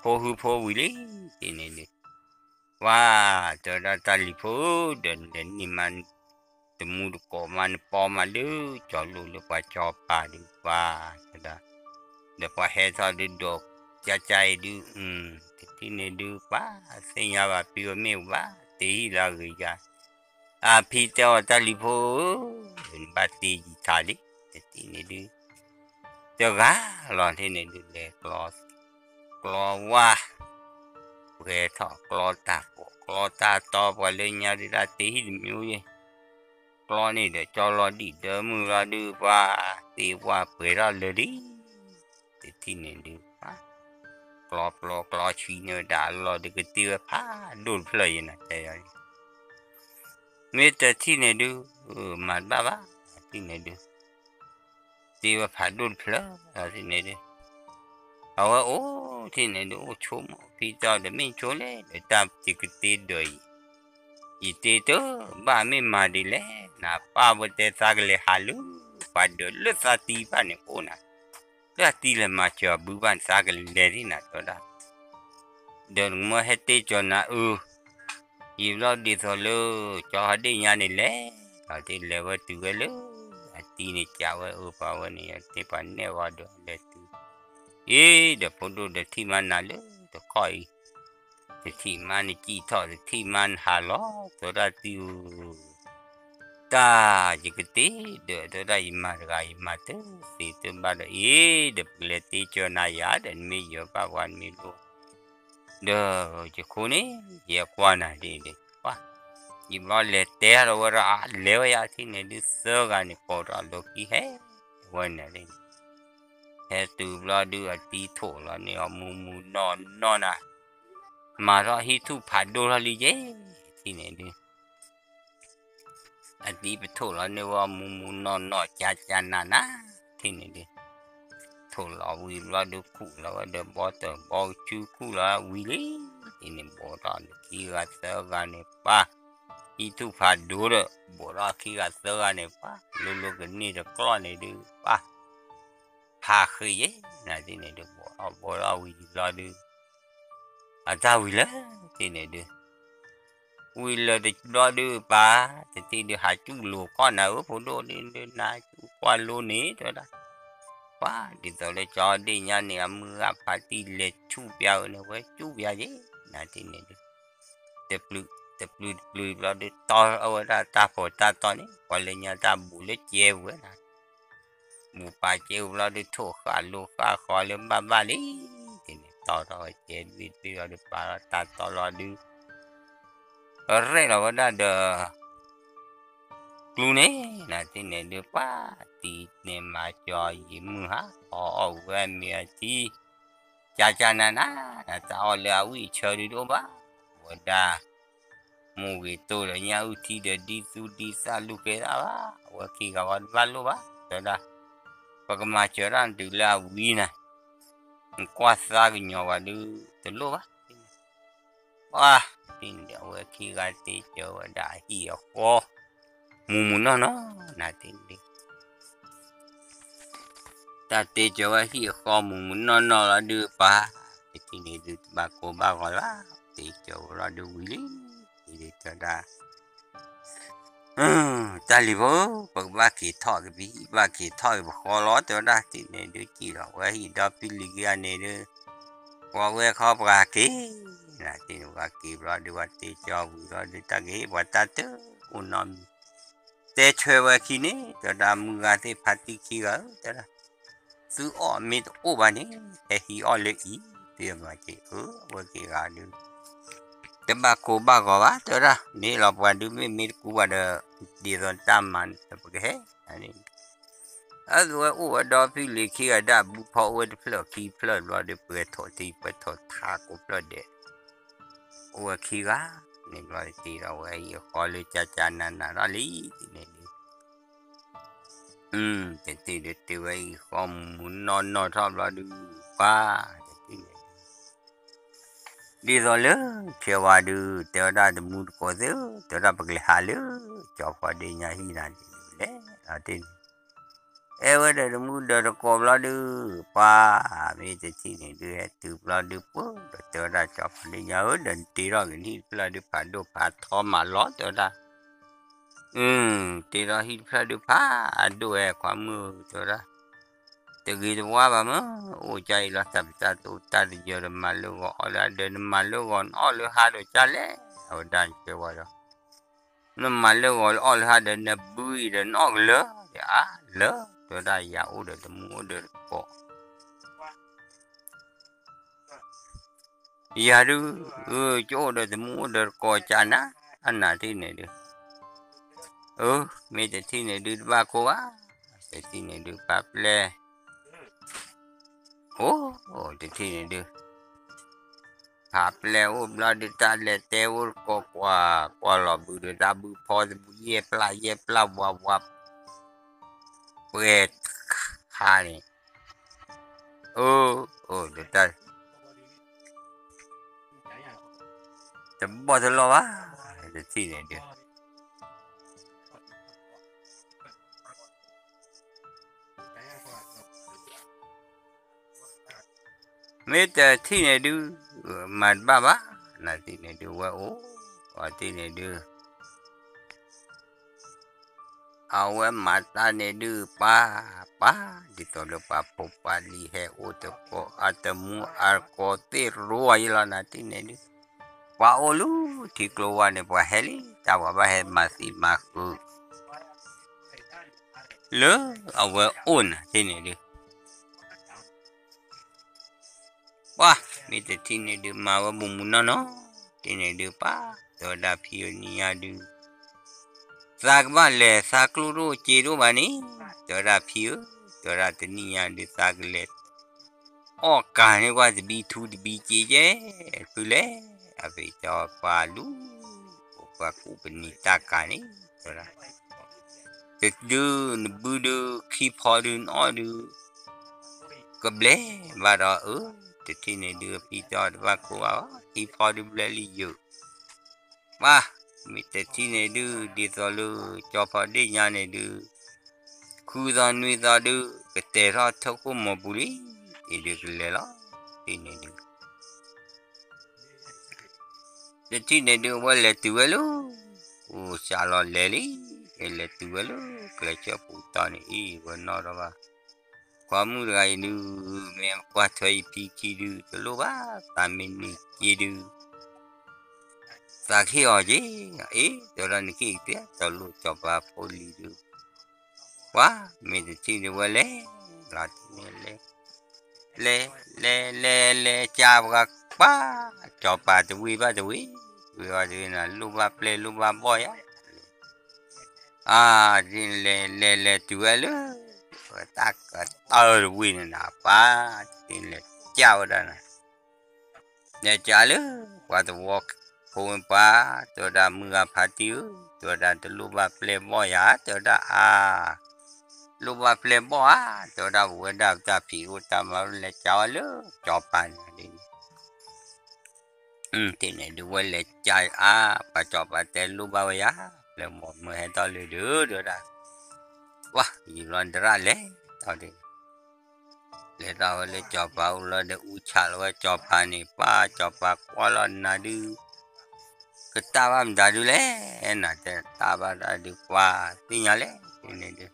ဖိဟုဖိဝံၤလံ ထံၣ်န့ၣ်ဒုး ပှၤ တဲဝဲဒၣ်တၢ်လံၤဖိဧၢ ဒီးနလဲၤန့ၢ်မး တမူတကိးမး နပီမးလၢ ကၠီလိၣ်လၢပှၤကၠီပၤဒုး ပှၤ တဲဒၣ် ဒီးပှၤဟဲထီၣ်ဒုးဒီး ကၠါကၠါအံၤဒုး တထံၣ်န့ၣ်ဒုး ပှၤသ့ၣ်ညါဘၣ်ဖံဝဲမ့ၢ်အိၣ်ဘၣ် တ့ဟံၣ်လၢအဂ့ၤယၤ အဖံတဲအီၤတၢ်လံၤဖိဧၢ နဘၣ်တ့ယံၤထးလံ တထံၣ်န့ၣ်ဒုး တဂၤလီၤ ထံၣ်န့ၣ်ဒုး လဲၤ ကျီဝါ ပှဲၤထီၣ်ကျီတၢ်ပီး ကျီတၢ်တီ ပှၤလၢညါဒုးဒၣ်တ့ဟံၣ်တမံၤယဲ ကျီန့ၣ်ဒီးကၠီလီၤဒံၣ်ဒၢမုၢ်လီၤဒုး ပှၤသ့ၣ်ဝါပှဲၤထီၣ်လၢာ်လံ တထံၣ်န့ၣ်ဒုး ကျီပျီကျီဆှံန့ၣ်ဝဲဒၣ်အလီၢ်ဒုးကတ့ဝဲဖးဒိၣ်တဖျၢၣ်ယဲနၤတဲ မ့ၢ်တထံၣ်န့ၣ်ဒုး မၤတဘၣ်ဘၣ် ထံၣ်န့ၣ်ဒုး တ့ဝဲဖးဒိၣ်တဖျၢၣ် ထံၣ်န့ၣ်ဒုး အဝဲအိၣ်ထံၣ်န့ၣ်ဒုး အိၣ်ဆိကမိၣ်ဖံတဲအီၤဒီး မ့ၢ်ဆိလဲၣ်ဒီး တၢ်ယကတ့ဒၢးအံၤ ယတ့တဘၣ် မ့ၢ်မၤဒ်လဲၣ် နပၢ်ဝဲတဲသးကလဲၤဟးလၢ ပှၤဒၢးလၢသးတံၢ်ဘၣ်န့ၣ်အိၣ်နၤ လၢအတံၢ်လဲၤမၤစၢၤအဘုဘၣ်န့ၣ် သးကလဲၤဒ်နၤတဲဝဲဒၣ် ဒီးနကမၢဟဲတ့ကၠီၤနၤအၢ ယံာ်ဘျီဒ်သိးလၢ ကၠီဟီဒ့ၣ်ညါန့ၣ်လဲၤ ဒီးတ့လဲၤဝဲတုၤဝဲလၢ အတံၢ်န့ၣ်ကးဝဲအၢပှၤဝဲန့ၣ် ယတဲပှၤနဲၣ်ဂီၤဒီးလဲၤတုၤ အ့ ဒီးဖိဒိၣ်ဒီးထံၣ်မါနၤလၢတခီအံၤ တထံၣ်မါနကံၣ်ထီၣ် တထံၣ်မါနဟးလီၤ တဲဝဲဒၣ်တံၢ်ဧၢ တၢ်ယကတ့ဒီး တဲဝဲဒၣ်ယမၤတဂၤ ယမၤတသ့တဘၣ်ဒီး အ့ ဒီးပကလဲၤတ့ကၢၤနၤယၤဒီး နမ့ၢ်ယၢၤဘၣ်ပှၤနမ့ၢ်လိ ဒီးယခိၣ်န့ၣ် ယဲကွၢ်နၤဒ်န့ၣ် ပှၤ ယံာ်ဘျီလဲၤတဲထီၣ်ဝဲဒီး အလဲၤဝဲယၤထံၣ်န့ၣ်ဒုး သၢဂၤန့ၣ် ပိာ်ထီၣ်လီၢ်ခံဟဲဝဲန့ၣ် ဟဲတုၤဘျီဒုး အတံၢ်ထိၣ်လီၤန့ၢ်အီၤမူမူနီၢ်နီၢ်နၤ မၤထီၣ်ဟံၣ်ထူၣ်ဖးဒိၣ်ထီၣ်လံက့ၤ ထံၣ်န့ၣ်ဒုး အတံၢ်ပထိၣ်လီၤန့ၢ်ဝဲမူမူနီၢ်နီၢ် ကၠါကၠါနးနး ထံၣ်န့ၣ်ဒုး ထိၣ်လီၤဝံၤဘျီဒုး ခူၣ်လီၤဝဲဒီးဘီတၢၢ်ဘီကဆူ ခူၣ်လီၤဝံၤလံ ထံၣ်န့ၣ် ဘိးထီၣ်လၢခံဂၤသၢဂၤန့ၣ် ပၢ် ဟံၣ်ထူၣ်ဖးဒိၣ်ဒီး ဘိးထီၣ်ခံဂၤသၢဂၤန့ၣ် ပၢ် လိၤလိၤကန့ၢ်တကျီၢ်န့ၣ်ဒုး ပၢ် ဖးဃ့ယဲ နၤထံၣ်န့ၣ်ဒုး ဘိးထီၣ်ဘိးထီၣ်ဝံၤလံဘျီဒုး အတၢ်ဝံၤလၢ ထံၣ်န့ၣ်ဒုး ဝံၤလၢတဘျီဒုးပၢ် တထံၣ်ဒုးဟးစူၣ်လိာ်ကီၢ်နၤဧၢ ဖိဒိၣ်ဒုး နၤစူၣ်ကွၢ်လိန့ၣ် တဲဝဲဒၣ် ပၢ် ဒ်သိးလၢကၠီဒ့ၣ်ညါန့ၣ် အမုၢ်ဂၢ်ဖးတံၢ်လဲၤဆူၣ်ပျါဧၢန့ၣ် ဝဲစူၣ်ပျါယဲ နၤထံၣ်န့ၣ်ဒုး တပျုၤတပျုၤတပျုၤဘျီဒုး တီအဝဲဒၣ်တၢ်ဖီၣ်တၢ်တီန့ၣ် ပှၤလၢညါတၢ်ဘူးလၢကဲဝဲနၤ ဘူးပာ်ကဲဝံၤဘျီဒုး ထိၣ်ဃာ်လိာ်ဃာ်ဃီလၢဘၣ်ဘၣ်လံ ထံၣ်န့ၣ် တီထီၣ်ဝဲကဲတဘ့ၣ်တဘ့ၣ်ဘျီဒုး ပာ်လီၤတၢ်တီလီၤဒုး ရဲၣ်လီၤဝဲဒၣ်ဒီး ကျူန့ၣ် နၤထံၣ်န့ၣ်ဒုး ပှၤတံၢ်န့ၣ်မၤကၠီယံာ်မုၢ်ဟါ အီၣ်အီၣ်ဝဲမ့ၢ်အထံ ကၠါကၠါနးနး နတၢ်အီၣ်လၢအဝံၣ်အဆၢဒုးတအိၣ်ဘၣ် ဝဲဒၣ် မိၢ်ဂ့ၤတိၢ်ဒီးညၣ်အုၣ်ထံဒီးဒ်သူၣ်ဒ်သၣ်လူၤကဲသၣ်ဘၣ်, အဝဲခံဂၤဃီတဘၣ်လိၣ်ဘၣ် တဲဝဲဒၣ်, ပကမၤစၢၤတၢ်နတုၤလၢအဝံၤနၤ, နကွၢ်သါကညီၤဝဲဒုး တလိၣ်ဘၣ်, ပှၤ, အဝဲခံဂၤတ့စၢၤဝဲဒၣ်အဟံၣ်အဃီ, မူၤမူၤနီၢ်နီၢ် နၤတ့ၢ်ဒုး တၢ်တ့စၢၤဝဲဟံၣ်အဃီမူၤမူၤနီၢ်နီၢ်လီၤဒုးပှၤ, တထံၣ်န့ၣ်ဒုးတဘၣ်ကိၢ်ဘၣ်ဂီၤလၢၤဘၣ်, တ့စၢၤဝဲလီၤဒုးဝံၤလံ, ဒုးတဲဒၣ်, တၢ်လံၤဖိ, ပကဘၣ်က့ၤထီၣ်က့ၤပဟံၣ် ဘၣ်က့ၤထီၣ်က့ၤပဃီလီၤ တဲဝဲဒၣ်, တထံၣ်န့ၣ်ဒုးကံၣ်လီၤ ဝဲဟံၣ်ဒီဖံလံၤခံဂၤန့ၣ်ဒုး, ပှၤဝဲခီပှၤက့ၤ, နၤတ့ၢ်န့ၣ်ပှၤက့ၤဘျီဒုး ပှၤတ့စၢၤဝံၤလီၤဒုး တၢ်ကဟ့ၣ်ပှၤတၢ်တအိၣ်နီတမံၤ, တဲဆွဲဝဲခံန့ၣ် တဲဝဲဒၣ်မုၢ်ဂၤသ့ၣ်ဖါတံၢ်ခံဂၤဧၢ တဲဒၣ်, သုအီၣ်မ့ၢ်တအိၣ်ဘၣ်န့ၣ် ဟဲဟံးအီၣ်လၢအံၤ, သုမၤက့ၤအဝဲက့ၤဂၤဒုး, တဘၣ်ကိၢ်ဘၣ်ဂီၤဘၣ် တဲဝဲဒၣ်, န့ၣ်လီၤပှၤဒုးမ့ၢ်မ့ၢ်တကူဘၣ်ဒီး, ဒ်သိးတၢ်မၤန့ၣ်ပကဟဲ, အဝဲအိၣ်ဝဲဒီဖံလံၤခံဂၤဒၣ် ဘုဖီအိၣ်ဝဲတဖျၢၣ်ခံဖျၢၣ်ဘျီဒီး ပှဲၤထိးထံပှဲၤထိးထးကိးဖျၢၣ်ဒဲး, အိၣ်ဝဲခံဂၤ, န့ၣ်ဘျီတ့ဒီးဝဲအံၤအဃီလၢကၠၢ်ကၠၢ်နးနးထီၣ်လံန့ၣ်ဒုး တထံၣ်ဒုးတ့ဝဲအံၤဃီမူၤမူၤနီၢ်နီၢ်ထီၣ်ဘျီဒုး, ပှၤ, တထံၣ်န့ၣ်ဒုး, ဒ်သိးလၢခံဝဲဒုး တဲဝဲဒၣ်တမူတကိးသ့ၣ်ဧၢ တဲဝဲဒၣ်ပကလဲၤဟးလၢ ကၠီဖီဒ့ညါဟံၣ်နၤဒ်လဲၣ်, တထံၣ်န့ၣ်, အဲၣ်ဝဲဒီးတမူဒီးတကိးဘျီဒုး, ပှၤ, မ့ၢ်တထံၣ်န့ၣ်ဒုးဟဲတုၤဘျီဒုးပှၢ်ဒီးတဲဝဲဒၣ်ကၠီဖီဒ့ညါဧၢ ဒီးနတ့ထီၣ်က့ၤနဟံၣ်တဖျၢၣ်ဒုးဖးဒိၣ်ဖးထီမးလီၤ တဲဝဲဒၣ် တ့ထီၣ်ဟံၣ်တဖျၢၣ်ဒုးဖးဒိၣ်ဝဲခွါမုၣ်ဧၢ တဲဝဲဒၣ်, တဂ့ၤတဝါဘၣ်မၢ်, အိၣ်ကၢ်အံၤလီၤတၢ်ပတၢ်တိာ်တၢ်တယၢၤဒီးမၤလၢဂီၤအီၣ်လၢဟါဒီး နမၤလၢဂီၤနအီၣ်လၢဟါဒီးကၢ်လဲၣ်, အဝဲဒၣ်တဲဝဲဒီး, နမၤလၢဂီၤလၢအီၣ်လၢဟါဒီး နဘုအံၤဒီးနအီၣ်ကလၢာ်, အါလၢာ်, တဲဝဲဒၣ်ယၤအိၣ်ဒီးတမူအိၣ်ဒီးတကိး ယၤဒုး, ကအိၣ်ဒီးတမူအိၣ်ဒီးတကိးကၢ်နၤ, အနၤတထံၣ်န့ၣ်ဒုး, အၢ, မ့ၢ်တထံၣ်န့ၣ်ဒုးတဘၣ်ကိၢ်ဘၣ်, တထံၣ်န့ၣ်ဒုးဖးပျဲၢ်, အိၣ်, တထံၣ်န့ၣ်ဒုး, ဖးပျဲၢ်အိၣ်ဘျီဒုးတၢ်လဲၤတဲအိၣ်တကိးကွၢ်, ကွၢ်လီၤဘုဒီးတၢ်ဘုဖီတဘုယဲၢ်ပျၢ်ယဲၢ်ပျၢ်ဝါဝါ ပှဲၤခါန့ၣ်, အၢ, အိၣ်ဒီးတၢ် တဘီၣ်တလီၢ်ဘၣ်, တထံၣ်န့ၣ်ဒုး, မ့ၢ်တထံၣ်န့ၣ်ဒုး, မၤတဘၣ်ဘၣ်, နထံၣ်န့ၣ်ဒုးဝဲအိၣ်, အထံၣ်န့ၣ်ဒုး အဝဲမၤတၢ်န့ၣ်ဒုးပၢ်, ပၢ်, ဒ်သိးလၢပှၤဖိပှၤလံၤဟဲအိၣ်တကိး အတမူအတကိးသ့ၣ်ရိၤအံၤလီၤ နထံၣ်န့ၣ်ဒုး, ပှၤအိၣ်လၢထံကျိဝါန့ၣ် ပှၤဟဲလံ တၢ်ပှၤဘၣ်ဟဲမၤသံမၤဃုာ် လၢအဝဲအိၣ်နၤတထံၣ်န့ၣ်ဒုး ပှၤ, မ့ၢ်တထံၣ်န့ၣ်ဒုး မၤဝဲမူးမူးနီၢ်နီၢ်, တထံၣ်န့ၣ်ဒုးပၢ်, တဲဝဲဒၣ်ဖံဧၢ နံၤညါဒုး, သးကဘၣ်လဲၤသးကျိၣ်တအိၣ်စ့တအိၣ်ဘၣ်န့ၣ်, တဲဝဲဒၣ်ဖံဧၢ, တဲဝဲဒၣ်တနံၤညါဒုး သးကလဲၤ အီၣ်ကၤန့ၢ်ကွၢ်တဘံထူတဘံစ့ကဲ, ဖုလဲၣ်, အဖံစီၤပၤလူၤ, ပှၤကူၣ်ပနံာ်တၢ်ကၤန့ၣ်, တဲဝဲဒၣ် တဒု နဘုဒု ခံဖီဒု နအီၣ်ဒု ကဘျဲၣ်ဘၣ်ဒီးအၢ, တထံၣ်န့ၣ်ဒုး ဖံစီၤတဘၣ်ကိၢ်ဘၣ်, ခံဖီဒုဘျဲၣ်လံယုာ်, ပှၤ, မ့ၢ်တထံၣ်န့ၣ်ဒုး ဒ်သိးလၢ ကၠီဖီဒ့ၣ်ညါန့ၣ်ဒုး, ခုသီနွံသီဒုး ကတဲာ်ထီၣ်ထၢၣ်ခိၣ်မီၤပူၤလံ, အံၤဒုးကလဲၤလီၤ, တထံၣ်န့ၣ်ဒုး တထံၣ်န့ၣ်ဒုး အဝဲလဲၤတုၤဝဲလၢ, အိၣ်စးလီၤလဲၤလံ, လဲၤတုၤဝဲလၢ ကျဲဆၢပူၤတီၤန့ၣ် အံၤဝဲနီၣ်ထီၣ်ဘၣ်, ပှၤမုၣ်တဂၤအံၤဒုး, မ့ၢ်ကွၢ်ထွဲအံၤဖံခံဒုး တလိၣ်ဘၣ်, သးမ့ၢ်နံၤက့ဒုး, သးကဟ့ၣ်အီၤက့, အ့ တဲဝဲဒၣ်နကဟ့ၣ်က့ တလိၣ်စီၤပၤဖိလံၤဒုး, ပှၤ, မ့ၢ်တထံၣ်ဒုးဝဲလဲၤ, လီၤတန့ၣ်လဲၤ လဲၤ, လဲၤ လဲၤ လဲၤ ကၢ်ပှၤပှၤ, စီၤပၤတဝံၤဘၣ်တဝံၤ, ဝံၤအီၤတဝံၤန့ၣ် လိၣ်ဘၣ်ပျဲၢ်လိၣ်ဘၣ်ဘီၣ်ယါ, အါ, လဲၤ လဲၤ လဲၤတုၤဝဲလၢ, တၢ်ကတၢၢ်တဝံၤန့ၣ်နၤပၢ်, လဲၤကၢ်ဝဲဒၣ်နၤ လဲၤကၢ်လၢ ပှၤသဝီ ဖိမ့ၢ်ပှၤ, တဲဝဲဒၣ်မုၢ်ဂၤဖါတံၢ်ဧၢ, တဲဝဲဒၣ်တလိၣ်ဘၣ်ပျဲၢ်ဘီၣ်ယၤ, တဲဝဲဒၣ်အါ, လိၣ်ဘၣ်ပျဲၢ်ဘီၣ်ဧါ, တဲဝဲဒၣ်ပဝဲဒၣ်ပတၢ်ဖံးအိၣ်တၢ်မၤအိၣ်လဲၤကးဝဲလၢကၠီၤပၤန့ၣ်ဒ်န့ၣ် တထံၣ်န့ၣ်ဒုးဝဲလဲၤကးအါ, ပှၤကၠီၤပၤတဲလိၣ်ဘၣ်ဝဲယၤ, ပျဲၢ်ဘီၣ်မ့ၢ်ဟဲထီၣ်လၢဒုး တဲဝဲဒၣ်, ပှၤ ယံာ်လီၤဒရၣ်လဲၤထီၣ်ဒုး လဲၤထီၣ်ဝဲလၢကၠီၤပၤအိၣ်လီၤဒီးအူဆးလီၤဝဲကၠီၤပၤန့ၣ် ပှၤကၠီၤပၤကွၢ်လီၤနၤဒုး ကတၢ်ဘၣ်မတၤဒုးလဲၣ်, နတဲတၢ်ဘၣ်တၢ်ဒုးပှၤသ့ၣ်ညါလဲၣ်န့ၣ်ဒုး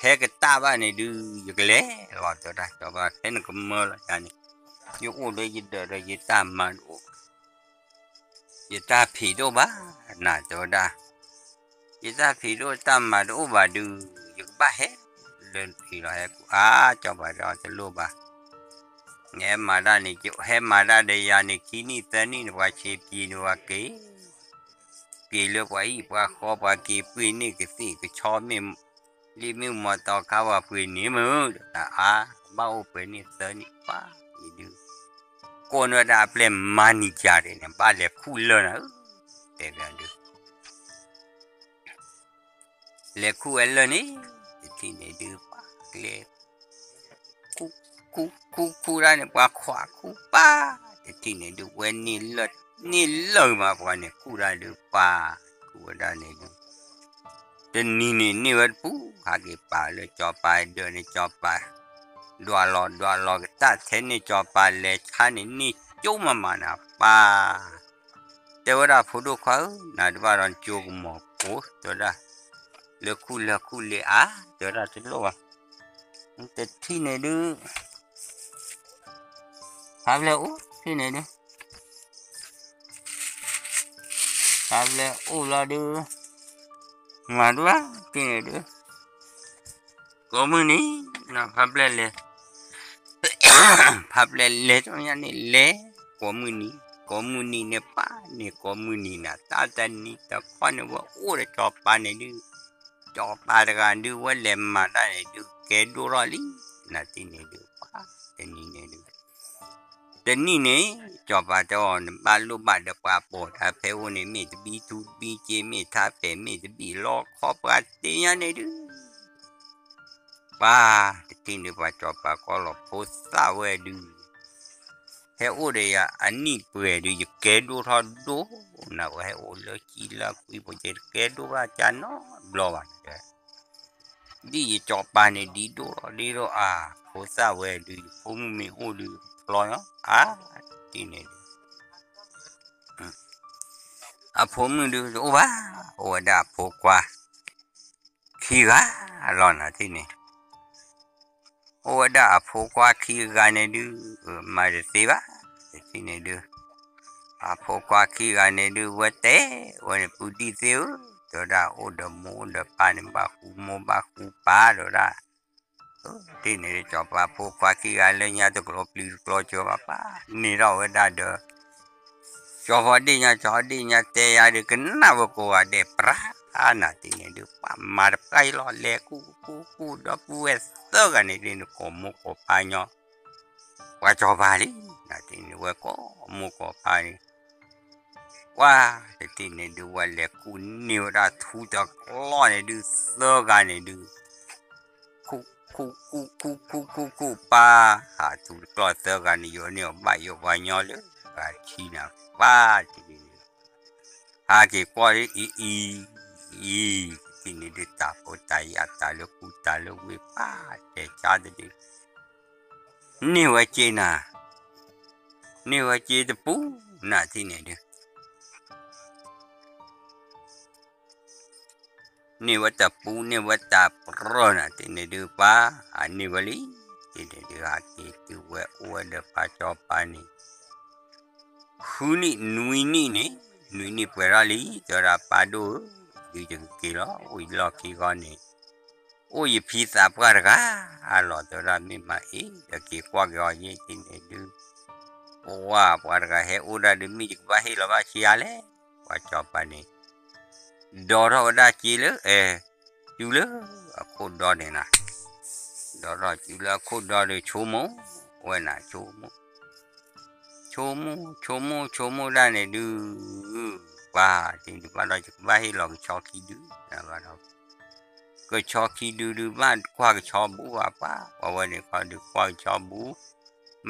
ဟဲကတၢ်ဘၣ်န့ၣ်ဒုး ယကလဲၤလီၤတဲဝဲဒၣ် ကၠီၤပၤ ဖဲနကမၢလီၤယၤန့ၣ် ယအိၣ်ဒီးယဒၢးဒီးယတၢ်မၤတအိၣ် ယတၢ်ဖံးတအိၣ်ဘၣ်, နတဲဝဲဒၣ်, ယတၢ်ဖံးတအိၣ်တၢ်မၤတအိၣ်ဘၣ်ဒုး ယကဘၣ်ဟဲလၢဖံးလီၤဟဲကူၣ်အါ ကၠီၤပၤတဲအီၤတလိၣ်ဘၣ်, နဟဲမၤတၢ်န့ၣ် ဟဲမၤတၢ်ဒီးယၤန့ၣ် ခံနံၣ်သၢနံၣ်န့ၣ် ပှၤဆံးပျံၤန့ၣ် ပှၤက့ၤ က့ၤလၢပှၤဟံၣ်ပှၤဃီ ပှၤက့ၤပှ့ၤန့ၢ်ကသ့ၣ်ကဆီမ့ၢ် လံာ်မ့ၢ်မီၢ်တီခါ ပှၤပှ့ၤန့ၢ်မုၢ်ဒီး အါ ဘၣ်အိၣ်ပှဲၤနံၣ်သၢနံၣ်ပှၤအံၤဒုး ကိးန့ၢ်ဝဲဒၣ်အပျဲၢ်မၤနံၤကၠၤဒ်န့ၣ် ဘၣ်လဲၤခူၣ်လၢနၤဧၢ, တဲဘၣ်ဒုး လဲၤခူၣ်ဝဲလၢန့ၣ် တထံၣ်န့ၣ်ဒုး ပှၤကျဲ ခူၣ် ခူၣ် ခူၣ် ခူၣ်တၢ်န့ၣ် ပှၤခွးခူၣ်ပၢ်, တထံၣ်န့ၣ်ဒုး ဝဲန့ၢ်လၢ န့ၢ်လၢမး ပှၤန့ၣ်ခူၣ်တၢ်ဒုးပၢ်, ခူၣ်ဝဲဒၣ်န့ၣ်ဒုး တနံၤန့ၣ်န့ၢ်ဝဲတပူၤ ဟးက့ၤပာ်လၢကၠီၤပၤဒၢးန့ၣ် ကၠီၤပၤ ဒွးလီၤဒွးလီၤကတၢ်ထဲန့ၣ် ကၠီၤပၤလဲၤဆါန့ၣ် န့ၢ်ကၠိမးမးနၤပၢ် တဲဝဲဒၣ်ဖိဒိၣ်ခွါဧၢ, နၤတဘၣ်ဒီးနကၠိကမီၤကိး တဲဝဲဒၣ်, လၢခူၣ်လၢခူၣ်လံအါ, တဲဝဲဒၣ်တလိၣ်ဘၣ်, တထံၣ်န့ၣ်ဒုး ဖးဖျဲၣ်အိၣ်ထံၣ်န့ၣ်ဒုး ဖးဖျဲၣ်အိၣ်လီၤဒုး မၤဒွးထံၣ်န့ၣ်ဒုး ကိးမုၢ်နံၤ ဖးဖျဲၣ်လဲၤ ဖးဖျဲၣ်လဲၤထီၣ်ညါန့ၣ်လဲၤ ကိးမုၢ်နံၤ ကိးမုၢ်နံၤန့ၣ်ပၢ်န့ၣ် ကိးမုၢ်နံၤနၤ တၢ်တနံၤတခီန့ၣ် ဝဲအိၣ်ဒီးကၠီၤပၤန့ၣ်ဒုး ကၠီၤပၤတဂၤဒုး ဝဲလဲၤမၤတၢ်န့ၣ်ဒုး ကဲဒိၣ်ထီၣ်လံ နၤတထံၣ်န့ၣ်ဒုး ပှၤတနံၤန့ၣ်ဒုး တနံၤန့ၣ် ကၠီၤပၤတဲအီၤ နဘၣ်လိၣ်ဘၣ်ဒီးပှၤပိာ်တၢ်ဖဲအိၣ်န့ၣ် မ့ၢ်တဘံထူတဘံက့ မ့ၢ်ထါပဲာ် မ့ၢ်တဘံလီခီ ပှၤတ့ညါန့ၣ်ဒုး ပှၤတထံၣ်န့ၣ် ပှၤကၠီၤပၤကွၢ်လီၤဖိသၣ်ဝဲဒုး ဟဲအိၣ်ဒီးယၤအနံၣ်ပှဲၤဒုး ယကဲဒိၣ်ထီၣ်ဒိၣ် နဝဲဟဲအိၣ်လၢကံလၢကွံ ပကဲတကဲဒိၣ်ဘၣ်ကၢ်နီတဘျီဘၣ် ဒ်ယကၠီၤပၤန့ၣ် ဒ်ဒိၣ်လီၤဒ်ဒိၣ်အါ ဖိသၣ်ဝဲဒုး ယဖိမုၣ်မ့ၢ်အိၣ်ဒုး ဖျီညါ အါ တထံၣ်န့ၣ်ဒုး အဖိမုၣ်ဒုးတအိၣ်ဘၣ် အိၣ်ဝဲဒၣ်အဖိခွါ ခံဂၤလီၤ နၤတထံၣ်န့ၣ် အိၣ်ဝဲဒၣ်အဖိခွါခံဂၤန့ၣ်ဒုး မၤတသ့ဘၣ် တထံၣ်န့ၣ်ဒုး အဖိခွါခံဂၤန့ၣ်ဒုး ဝဲတဲဝဲန့ၣ် ပုၢ်ဒံၣ်သ့ၣ်ဧၢ တဲဝဲဒၣ်အိၣ်ဒီးမိၢ်အိၣ်ဒီးပၢ်န့ၣ် ဘၣ်ဃူမိၢ်ဘၣ်ဃူပၢ် တဲဝဲဒၣ် တထံၣ်န့ၣ်ဒုး ကၠီၤပၤဖိခွါခံဂၤလၢညါတကျိၤပျံၤတကျိၤစၢၤဘၣ်ပၢ် န့ၢ်ထီၣ်ဝဲဒၣ်ဒီး ကၠီၤဖီဒ့ၣ်ညါ ကၠီၤဖီဒ့ၣ်ညါတဲယၤဒုး ကနၣ်ဝဲကိးဂၤဒဲးပြါ နၤတထံၣ်န့ၣ်ဒုး ပှၤမၤတပှၢ်အံၤလီၤ လဲၤခူၣ်ခူၣ်ခူၣ်ဒီပုၢ်ဝဲၢ်သၢဂၤန့ၣ်ဒုး နကိးမိၢ်ကိးပၢ်ညီ ပှၤကၠီၤပၤလံ နၤတထံၣ်န့ၣ် ဝဲကိးမိၢ်ကိးပၢ်န့ၣ် ပှၤတထံၣ်န့ၣ်ဒုး ဝဲလဲၤခူၣ်န့ၢ်ဝဲဒၣ်ထူတကျီၢ်န့ၣ်ဒုး သၢဂၤန့ၣ်ဒုး ခူၣ်ခူၣ်ခူၣ်ခူၣ်ခူၣ်ခူၣ်ခူၣ်ပၢ် ဟးထူတကျီၢ်သၢဂၤန့ၣ် ယိးန့ၢ်အီၤဘၣ်ယိးပှၤညီလၢ ဂၤခံနၤ ပၢ်တထံၣ်န့ၣ်ဒုး ဟးက့ၤကွၢ်လၢအံၤအံၤ အံၤ တထံၣ်န့ၣ်ဒုး တၢ်ဖိတၢ်ယာ်တၢ်လၢခူတၢ်လၢဝ့ၢ်ပၢ် တဲဆါတဒုး န့ၢ်ဝဲစ့နၤ န့ၢ်ဝဲစ့တပူၤ နၤတထံၣ်န့ၣ်ဒုး န့ၢ်ဝဲတပူၤ န့ၢ်ဝဲတၢ်ပြၢနၤတထံၣ်န့ၣ်ဒုး ပၢ် အန့ၢ်ဝဲလံ တထံၣ်န့ၣ်ဒုး ဟးက့ၤတုၤဝဲအိၣ်ဝဲဒီးပှၤကၠီၤပၤန့ၣ် ဃုနံၣ်နွံနံၣ်န့ၣ် နွံနံၣ်ပှဲၤထီၣ်လံ တဲဝဲဒၣ် ပၢ်ဒိၣ်ဧၢ ဒုးယကက့ၤလီၤ အိၣ်ယလီၢ်ခံဂီၢ်န့ၣ် အိၣ်ယဖံသးပှၢ်တဂၤလီၤ တဲဝဲဒၣ် မ့ၢ်မၤအ့ၣ် ဒီးက့ၤကွၢ်က့ၤအီၤယဲၢ်က့ၤန့ၣ်ဒုး ပှၤ ပှၤတဂၤဟဲအိၣ်ဒၣ်ဒုး မ့ၢ်ယကဘၣ်ဟ့ၣ်လီၤဘၣ်ဆံးအါလဲၣ် ပှၤကၠီၤပၤန့ၣ် ဒီးထီၣ်ဝဲဒၣ်စ့လၢ အဲ စုလၢအခိၣ်ဒီန့ၣ်နၤ ဒီးထီၣ်စုလၢအခိၣ်ဒီဒီး ဆိကမိၣ်ဝဲနၤ ဆိကမိၣ် ဆိကမိၣ် ဆိကမိၣ် ဆိကမိၣ်ဒၣ်န့ၣ်ဒုး, ပှၤတထံၣ်န့ၣ် ဘၣ်ဒီးယကဘၣ်ဟ့ၣ်လီၤကဆီခံဒု, ဘၣ်ဒီး ကဆီခံဒုဒုးဘၣ်ကွၢ်ကဆီဘူးဧါပှၤ, ပှၤဝဲန့ၣ်ခီဒုးကွၢ်ကဆီဘူး,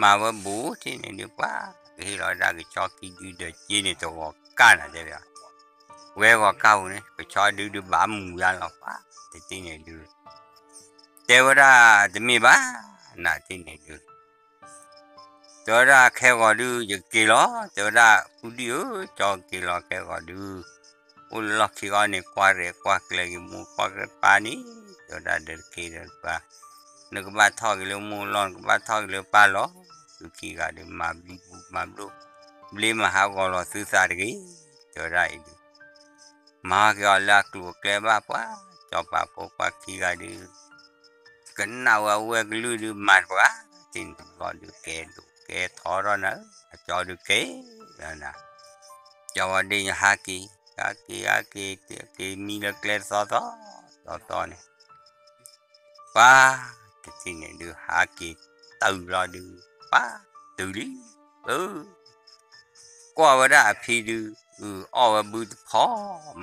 မၤဝဲဘူးတထံၣ်န့ၣ်ဒုးပှၤ, ကဟ့ၣ်လီၤဝဲဒၣ်ကဆီခံဒုဒီးစ့န့ၣ်တဂီၤကၢ်နၤတဲဝဲ, ဝဲဂီၤကၢ်ပူၤန့ၣ် ကဆီဒုဒုးဘၣ်မူၤယါလီၤပှၤ, တထံၣ်န့ၣ်ဒုး တဲဝဲဒၣ်တမ့ၢ်ဘၣ်, နတထံၣ်န့ၣ်ဒုး တဲဝဲဒၣ်ခဲဂီၤဒုး ယက့ၤလီၤ, တဲဝဲဒၣ် ဖုဒံၣ်ဧၢ, ကၠီက့ၤလီၤခဲဂီၤဒုး, အိၣ်လၢလီၢ်ခံအီၤန့ၣ် ကွၢ်ရဲၣ်ကွၢ်ကျဲၤက့ၤမိၢ်ကွၢ်ရဲၣ်ပၢ်န့ၣ်, တဲဝဲဒၣ်ဒီးတက့ၤဒီးပၢ်, နကဘၣ်ထီၣ်က့ၤလၢမိၢ်လီၢ် နကဘၣ်ထီၣ်က့ၤလၢပၢ်လီၢ်, သုခံဂၤဒုး မၤဘျံးပူၤမၤဘျိၣ်, ဘျ့မၤဟးဂီၤလီၤသုသးတဂ့ၤ, တဲဝဲဒၣ်အံၤဒုး မၤက့ၤအီၤလၢအကျိၤအကျဲဘၣ်ပှၤ, ကၠီၤပၤဖိခွါခံဂၤဒုး ကနၣ်ဝဲအဝဲကလုၢ်ဒုး မၤတပှၤ, တထံၣ်န့ၣ်ဘျီဒုးကဲဒိၣ်ကဲထီထီၣ်နၤ, အကၠီဒုးက့ၤလီၤနၤ, ကၠီဝဲဒၣ်ညါဟးက့ၤ, ဟးက့ၤ ဟးက့ၤ က့ၤမံလၢကျဲတသီသီ, သီသီန့ၣ် ပှၤတထံၣ်န့ၣ်ဒုး ဟးက့ၤတုၤလီၤဒုး, ပှၤတုၤလံ, အၢ ကွၢ်ဝဲဒၣ်အဖံဒုး, အုးအီၣ်ဝဲဘုတဖီ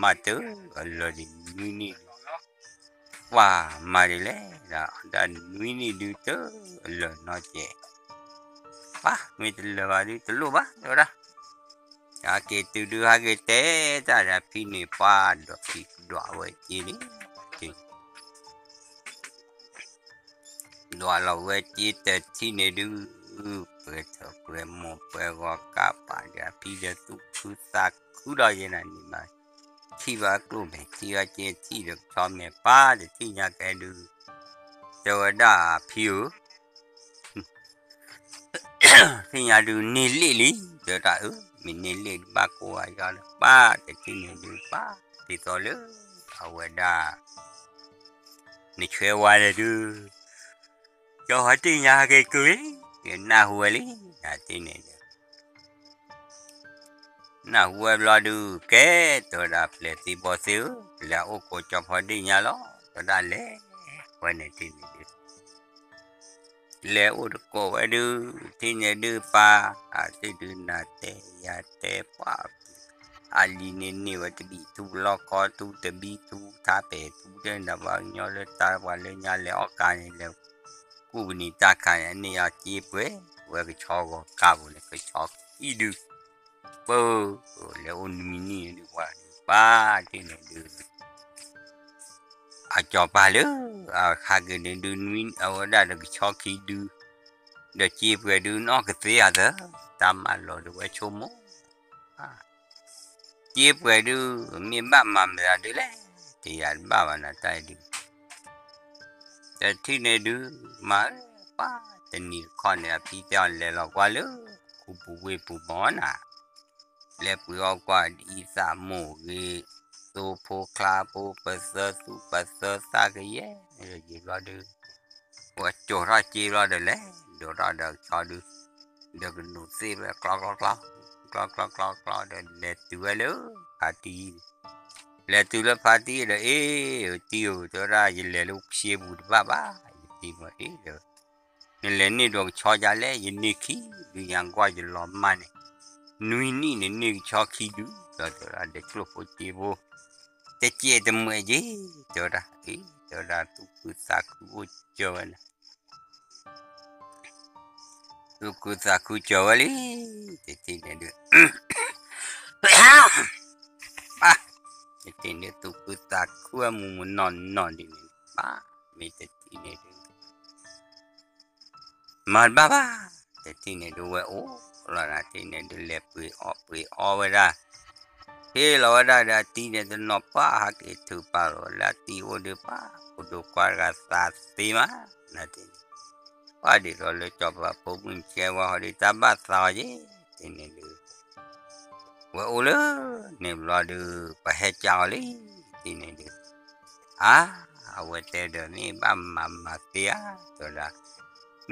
မးတၢ်အလၢာ်ဒ်နွံနံၣ်ဒုး, ပှၤမၤဒ်လဲၣ်, ဒၣ်နွံနံၣ်ဒုးတၢ်အလၢာ်နီတစဲး, ပှၤမ့ၢ်တလၢာ်ဘၣ်ဒုး တလိၣ်ဘၣ် တဲဝဲဒၣ်, ဟးက့ၤတုၤဒုး ဟးက့ၤတဲတၢ်ဒီးအဖံန့ၣ် ပှၤဒီးဖံဒွးဝဲစ့န့ၣ် ဒွးလီၤဝဲစ့တထံၣ်န့ၣ်ဒုး, ပှဲၤထၢၣ်ပှဲၤမိၢ်ပှဲၤဂီၤကၢ်ပာ်ဒီးအဖံဒီးသူၣ်ခုသးခုဒီးယဲနၤန့ၣ်မး, ထံၣ်ဘၣ်ကျိၣ်မဲာ်ထံၣ်ဘၣ်စ့ထံၣ်ဒီးကဆီမဲာ်ပှၤတထံၣ်ညါကဲဒုး, တဲဝဲဒၣ်အဖံဧၢ သ့ၣ်ညါဒုး န့ၢ်လ့ၣ်လံ, တဲဝဲဒၣ်အၢ မ့ၢ်န့ၢ်လ့ၣ်ဒုးဘၣ်ကိးဂၤယီၤလၢပှၤတထံၣ်န့ၣ်ဒုး ပှၤဒ်သိးလၢ အဝဲဒၣ် နဆွဲဝါလဲၣ်ဒုး, ကၠီၤဟီတ့ၢ်ညါဟဲက့ၤကုၢ်လံ, နၢ်ဟူဝဲလံ, နတထံၣ်န့ၣ်ဒုး နၢ်ဟူဝဲဘျီဒုး ကဲ တဲဝဲဒၣ်ပျဲၤသံဘီသ့ဧၢ, လဲၤအိၣ်ကိးကၠီၤဖီဒ့ၣ်ညါလီၤ, တဲဝဲဒၣ်လဲၤဝဲန့ၣ်တထံၣ်န့ၣ်ဒုး လဲၤအိၣ်တကိးဝဲဒုး, တထံၣ်န့ၣ်ဒုးပှၤ, အတံၢ်ဒုးနၤတဲယၤတဲပှၤ, အလံၤန့ၣ်န့ၢ်ဝဲတဘံၣ်ထူလီၢ်ကီထူတဘံၣ်ထူထါပဲာ်ထူတဲနၤ ပှၤကညီလၢတၢ်ပှၤလၢညါလဲၤအီၣ်ကါန့ၣ် လဲၤကူၣ်ပနံာ်တၢ်ခါန့ၣ် အန့ၢ်အီၤစ့ပှဲၤဝဲကဆီဂီၤကၢ်ပူၤန့ၣ် ကဆီခံဒုး ပၢ်, လဲၤအိၣ်နွံနံၣ်ဒုးပှၤဒုး ပှၤတထံၣ်န့ၣ်ဒုး အကၠီၤပၤလၢ အဟးက့ၤန့ၣ်ဒုး နွံ အဝဲဒၣ်ဒီးကဆီခံဒုး, ဒီးစ့ပှဲၤဒုး နီၢ်ကသ့အသး, တၢ်မၤလီၤဒုးဝဲဆိကမိၣ်, စ့ပှဲၤဒုး မ့ၢ်ဘၣ်မၤမတၤဒုးလဲၣ်, တယၤတဘၣ်ဘၣ်နၤတၢ်အံၤဒုး, တထံၣ်န့ၣ်ဒုး မၤပှၤတနံၤတခီန့ၣ် အဖံတဲအီၤလဲၤလီၤကွၢ်လၢ ခူပူၤဝ့ၢ်ပူၤမၢ်နၤ လဲၤပှ့ၤအီၣ်ကွၢ်ဒ်အံၤသးမိၢ်ဂ့ၤ, သိဖိချါဖိ ပသၢသူၣ်ပသၢသၣ်ကယဲၢ်န့ၣ်ဒီးယံာ်ဘျီဒုး, ပှၤကၠီၤထီၣ်စ့ဘျီဒီးလဲၤ, ဒိးထီၣ်ဒီးကဆီဒုး, ဒီးကနူးသ့ၣ်ဖဲကျီကျီကျီ, ကျီကျီကျီကျီဒီးလဲၤတုၤဝဲလၢဖါတံၢ်, လဲၤတုၤလၢဖါတံၢ်ဒီး အ့ၣ် တံၢ်ဧၢ တဲဝဲဒၣ် ယလဲၤလၢစ့ပူၤတဘၣ်ဘၣ်, ယတံၢ်မ့ၢ်အ့ၣ်ဒီး နလဲၤန့ၢ်ဒိးကဆီယၤလဲၣ်, ယန့ၢ်ခံဒုး ယကွၢ်ယလီၤမၢ်န့ၣ်, နွံနံၣ်န့ၣ်န့ၢ်ကဆီခံဒုး, ဒီးတဲဝဲဒၣ် ဒီးကျိၣ်ဖိစ့ဖိ, တစဲးတမှဲးက့ၤ, တဲဝဲဒၣ်, အ့ၣ် တဲဝဲဒၣ် သူၣ်ခုသးခုအိၣ်ကၢၤဝဲန့ၣ်, သူၣ်ခုသးခုကၢၤဝဲလံ, တထံၣ်န့ၣ်ဒုး တထံၣ်န့ၣ် သူၣ်ခုသးခုအမူးမူးနီၢ်နီၢ်ဒ်န့ၣ်, မ့ၢ်တထံၣ်န့ၣ်ဒုး မၤတဘၣ်ဘၣ်, တထံၣ်န့ၣ်ဒုးဝဲအိၣ်လီၤ, တထံၣ်န့ၣ်ဒုး လဲၤပှ့ၤအီၣ်ပှ့ၤအီဝဲဒၣ်, ဟ့ၣ်လီၤဝဲဒၣ်ဒီးအတံၢ်န့ၣ် တနီၤပှၢ်ဟးက့ၤထုးပာ်လီၤလၢအတံၢ်အိၣ်ဒုးပှၤ, ဖိဒိၣ်ခွါတဂၤသးသ့မး, နတထံၣ်န့ၣ် ပှၤဒ်သိးလၢကၠီၤပၤဖိမုၣ်ဆဲဝဲဟီဒုး တၢ်ဘၣ်သးအီၤက့ၤ, တထံၣ်န့ၣ်ဒုး ဝဲအိၣ်လၢန့ၣ်ဘျီဒုး ပှၤဟဲကၢအီၤလံ, တထံၣ်န့ၣ်ဒုး အါ, အဝဲတဲဒီးမ့ၢ်ဘၣ်မၤမၤသ့ဧါ, တဲဝဲဒၣ်,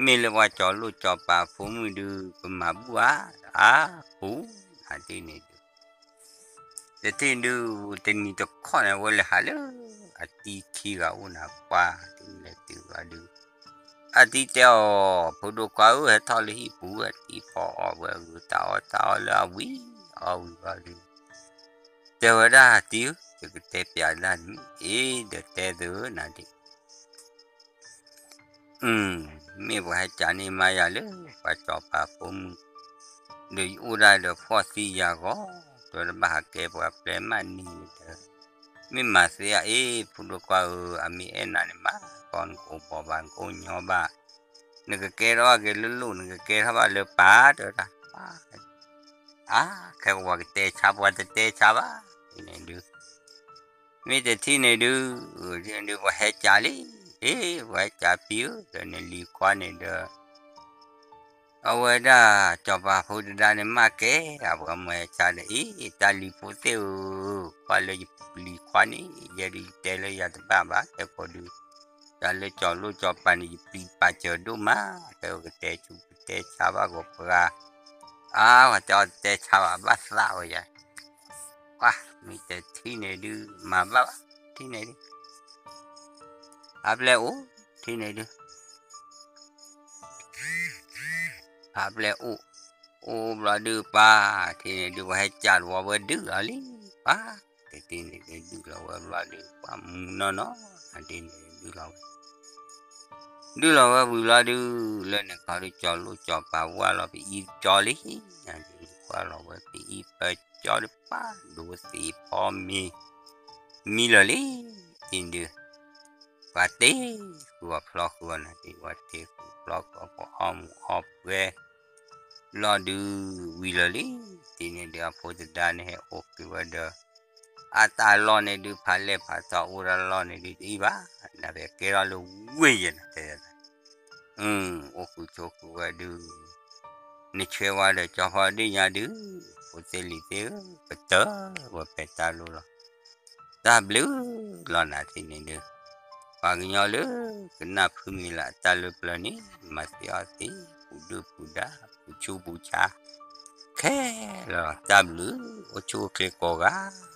မ့ၢ်လၢပှၤကၠီၤလိၣ်ကၠီၤပၤဖိမုၣ်ဒုး ပမၤဘူၣ်ဧါ, အါ, ပူၤ, နတထံၣ်န့ၣ်ဒုး တထံၣ်ဒုး တနံၤတခီန့ၣ် အဝဲလဲၤဟးလၢ အတံၢ်ခံဂၤအိၣ်နၤပှၤ, တထံၣ်န့ၣ်လဲၤတုၤဘျီဒုး, အ အတံၤတဲအီၤ, ဖိဒိၣ်ခွါဧၢ, ဟဲထီၣ်လၢဟံၣ်ပူၤဝဲ, တံၤဖီအီၣ်ဝဲအဂုာ်တၢ်အီၣ်တၢ်အီလၢအဝံၤအီၣ်ဝံၤဘျီဒီး, တဲဝဲဒၣ်တံၤဧၢ, ယကတဲပျးနၤဒ်အံၤ, ဒီးတဲသုနၤဒ် မ့ၢ်ပှၤဟဲကးန့ၢ်မါယၤလၢ ပှၤစီၤပၤဖိမုၣ်, ဒီးယအိၣ်ဒၣ်ဒီးဖှီၣ်သံယာ်ဂီၤ, တဲဝဲဒၣ်ဘၣ်ဟးကဲပှၤပျဲမးန့ၣ်ဒီး, မ့ၢ်မၤသ့ဧါအ့ၣ် ဖိဒိၣ်ခွါဧၢ, အမ့ၢ်အဲၣ်နၤန့ၣ်မး, ကီနကအိၣ်ဘှီၣ်ဘၣ် နကအိၣ်ညီဘၣ်, နကကဲထီၣ်ဘၣ်က့ၤလၢလိၣ် နကကဲထီၣ်ဘၣ်လၢပၢ် တဲဝဲဒၣ်, အါ, ခဲကဝီၤကတဲဆါ ပှၤတတဲဆါဘၣ်, န့ၣ်ဒုး မ့ၢ်တထံၣ်န့ၣ်ဒုး, ထံၣ်န့ၣ်ဒုး ပှၤဟဲကးလံ, အ့ၣ် ပှၤဟဲကးဖံဧၢ, ဒီးနလံၤခွါန့ၣ်ဒီး, အဝဲဒၣ်စီၤပၤဖိတဒါန့ၣ် မၤကဲဒၣ်ပှၤမၤဟဲကးဒီး အ့ၣ် တၢ်လံၤဖိသ့ၣ်ဧၢ, ကွၢ်လၢယလံၤခွါန့ၣ် ယဲဒုးယတဲလၢယၤတဘၣ်ဘၣ် တဲကိးဒုး, တၢ်လၢစီၤလိၣ်စီၤပၤန့ၣ် ယပျံၤပာ်စၢၤဒိၣ်မး, တဲကတဲဆူကတဲဆါဘၣ်ဂီၤပှၤ, အါ ပှၤတဲအီၤတတဲဆါဘၣ် ဘၣ်သးဝဲယၤ ပှၤမ့ၢ်တထံၣ်န့ၣ်ဒုး မၤဘၣ်ဘၣ်, ထံၣ်န့ၣ်ဒုး, ဖးပျဲၢ်အိၣ်, ထံၣ်န့ၣ်ဒုး, ဖးပျဲၢ်အိၣ်, အိၣ်ဘျီဒုးပှၤ, ထံၣ်န့ၣ်ဒုး ပှၤဟဲကးတဝီဝဲဒုးလီၤလံ, ပှၤ, တထံၣ်န့ၣ်ဒုး ဒုးလီၤဝဲဘျီဒုး ပှၤမူနီၢ်နီၢ်, ထံၣ်န့ၣ်ဒုးလီၤဝဲ ဒုးလီၤဝဲဝံၤလီၤဒုး, လၢန့ၣ်ခီဒုး စီၤလိၣ်စီၤပၤဝါလီၤပအံၣ်ကၠီလံ, ကွၢ်လီၤဝဲပအံၣ်ပၢၢ်ကၠီတပၢ်, ဒိသံးဖီမ့ၤ, မံလီၤလံ, အံၤဒုး, ပှၤတ့ဃုာ်အီၤဖျီဃုာ်အီၤန့ၣ် ပှၤတ့ဃုာ်ဖျီဃုာ်အီၤ ပှၤအီၣ်မူးအီၣ်ပှဲၤ, လီၤဒုးဝံၤလီၤလံ, တထံၣ်န့ၣ်ဒုး အဖိသဒါန့ၣ်ဟဲအိၣ်ဃုာ်ဝဲဒီး အတၢ်လီၢ်န့ၣ်ဒုး ဖးလဲၢ်ဖးထီအိၣ်တၢ်လီၢ်န့ၣ်ဒုး တအံၣ်ဘၣ်, နၢ်ပကဲထီၣ်လၢဝ့ၢ်ယဲၢ်န့ၣ်တဲ, အိၣ်ဃုာ်ဆိးဃုာ်ဝဲဒုး, နဆှဲဝါဒီးကၠီဖီဒ့ၣ်ညါဒုး, ဖိသ့ၣ်လံၤသ့ၣ်ဧၢ, ပတၢၢ်ဝဲဖဲတၢ်လိၣ်လီၤ, တၢ်ဘျုးလီၤနၤထံၣ်န့ၣ်ဒုး, ပှၤကညီလၢကနၢ်ဖုမံၤလၢအတၢ်လၢပျၢၤန့ၣ် မၤသ့အီၣ်သ့, ပူၤဒုၣ်ပူၤဒါ, ပူၤဆူပူၤဆါ, ခဲလၢာ်လီၤ, တၢ်ဘျုး, အိၣ်ဆူၣ်အိၣ်ချ့ကိးဂၤ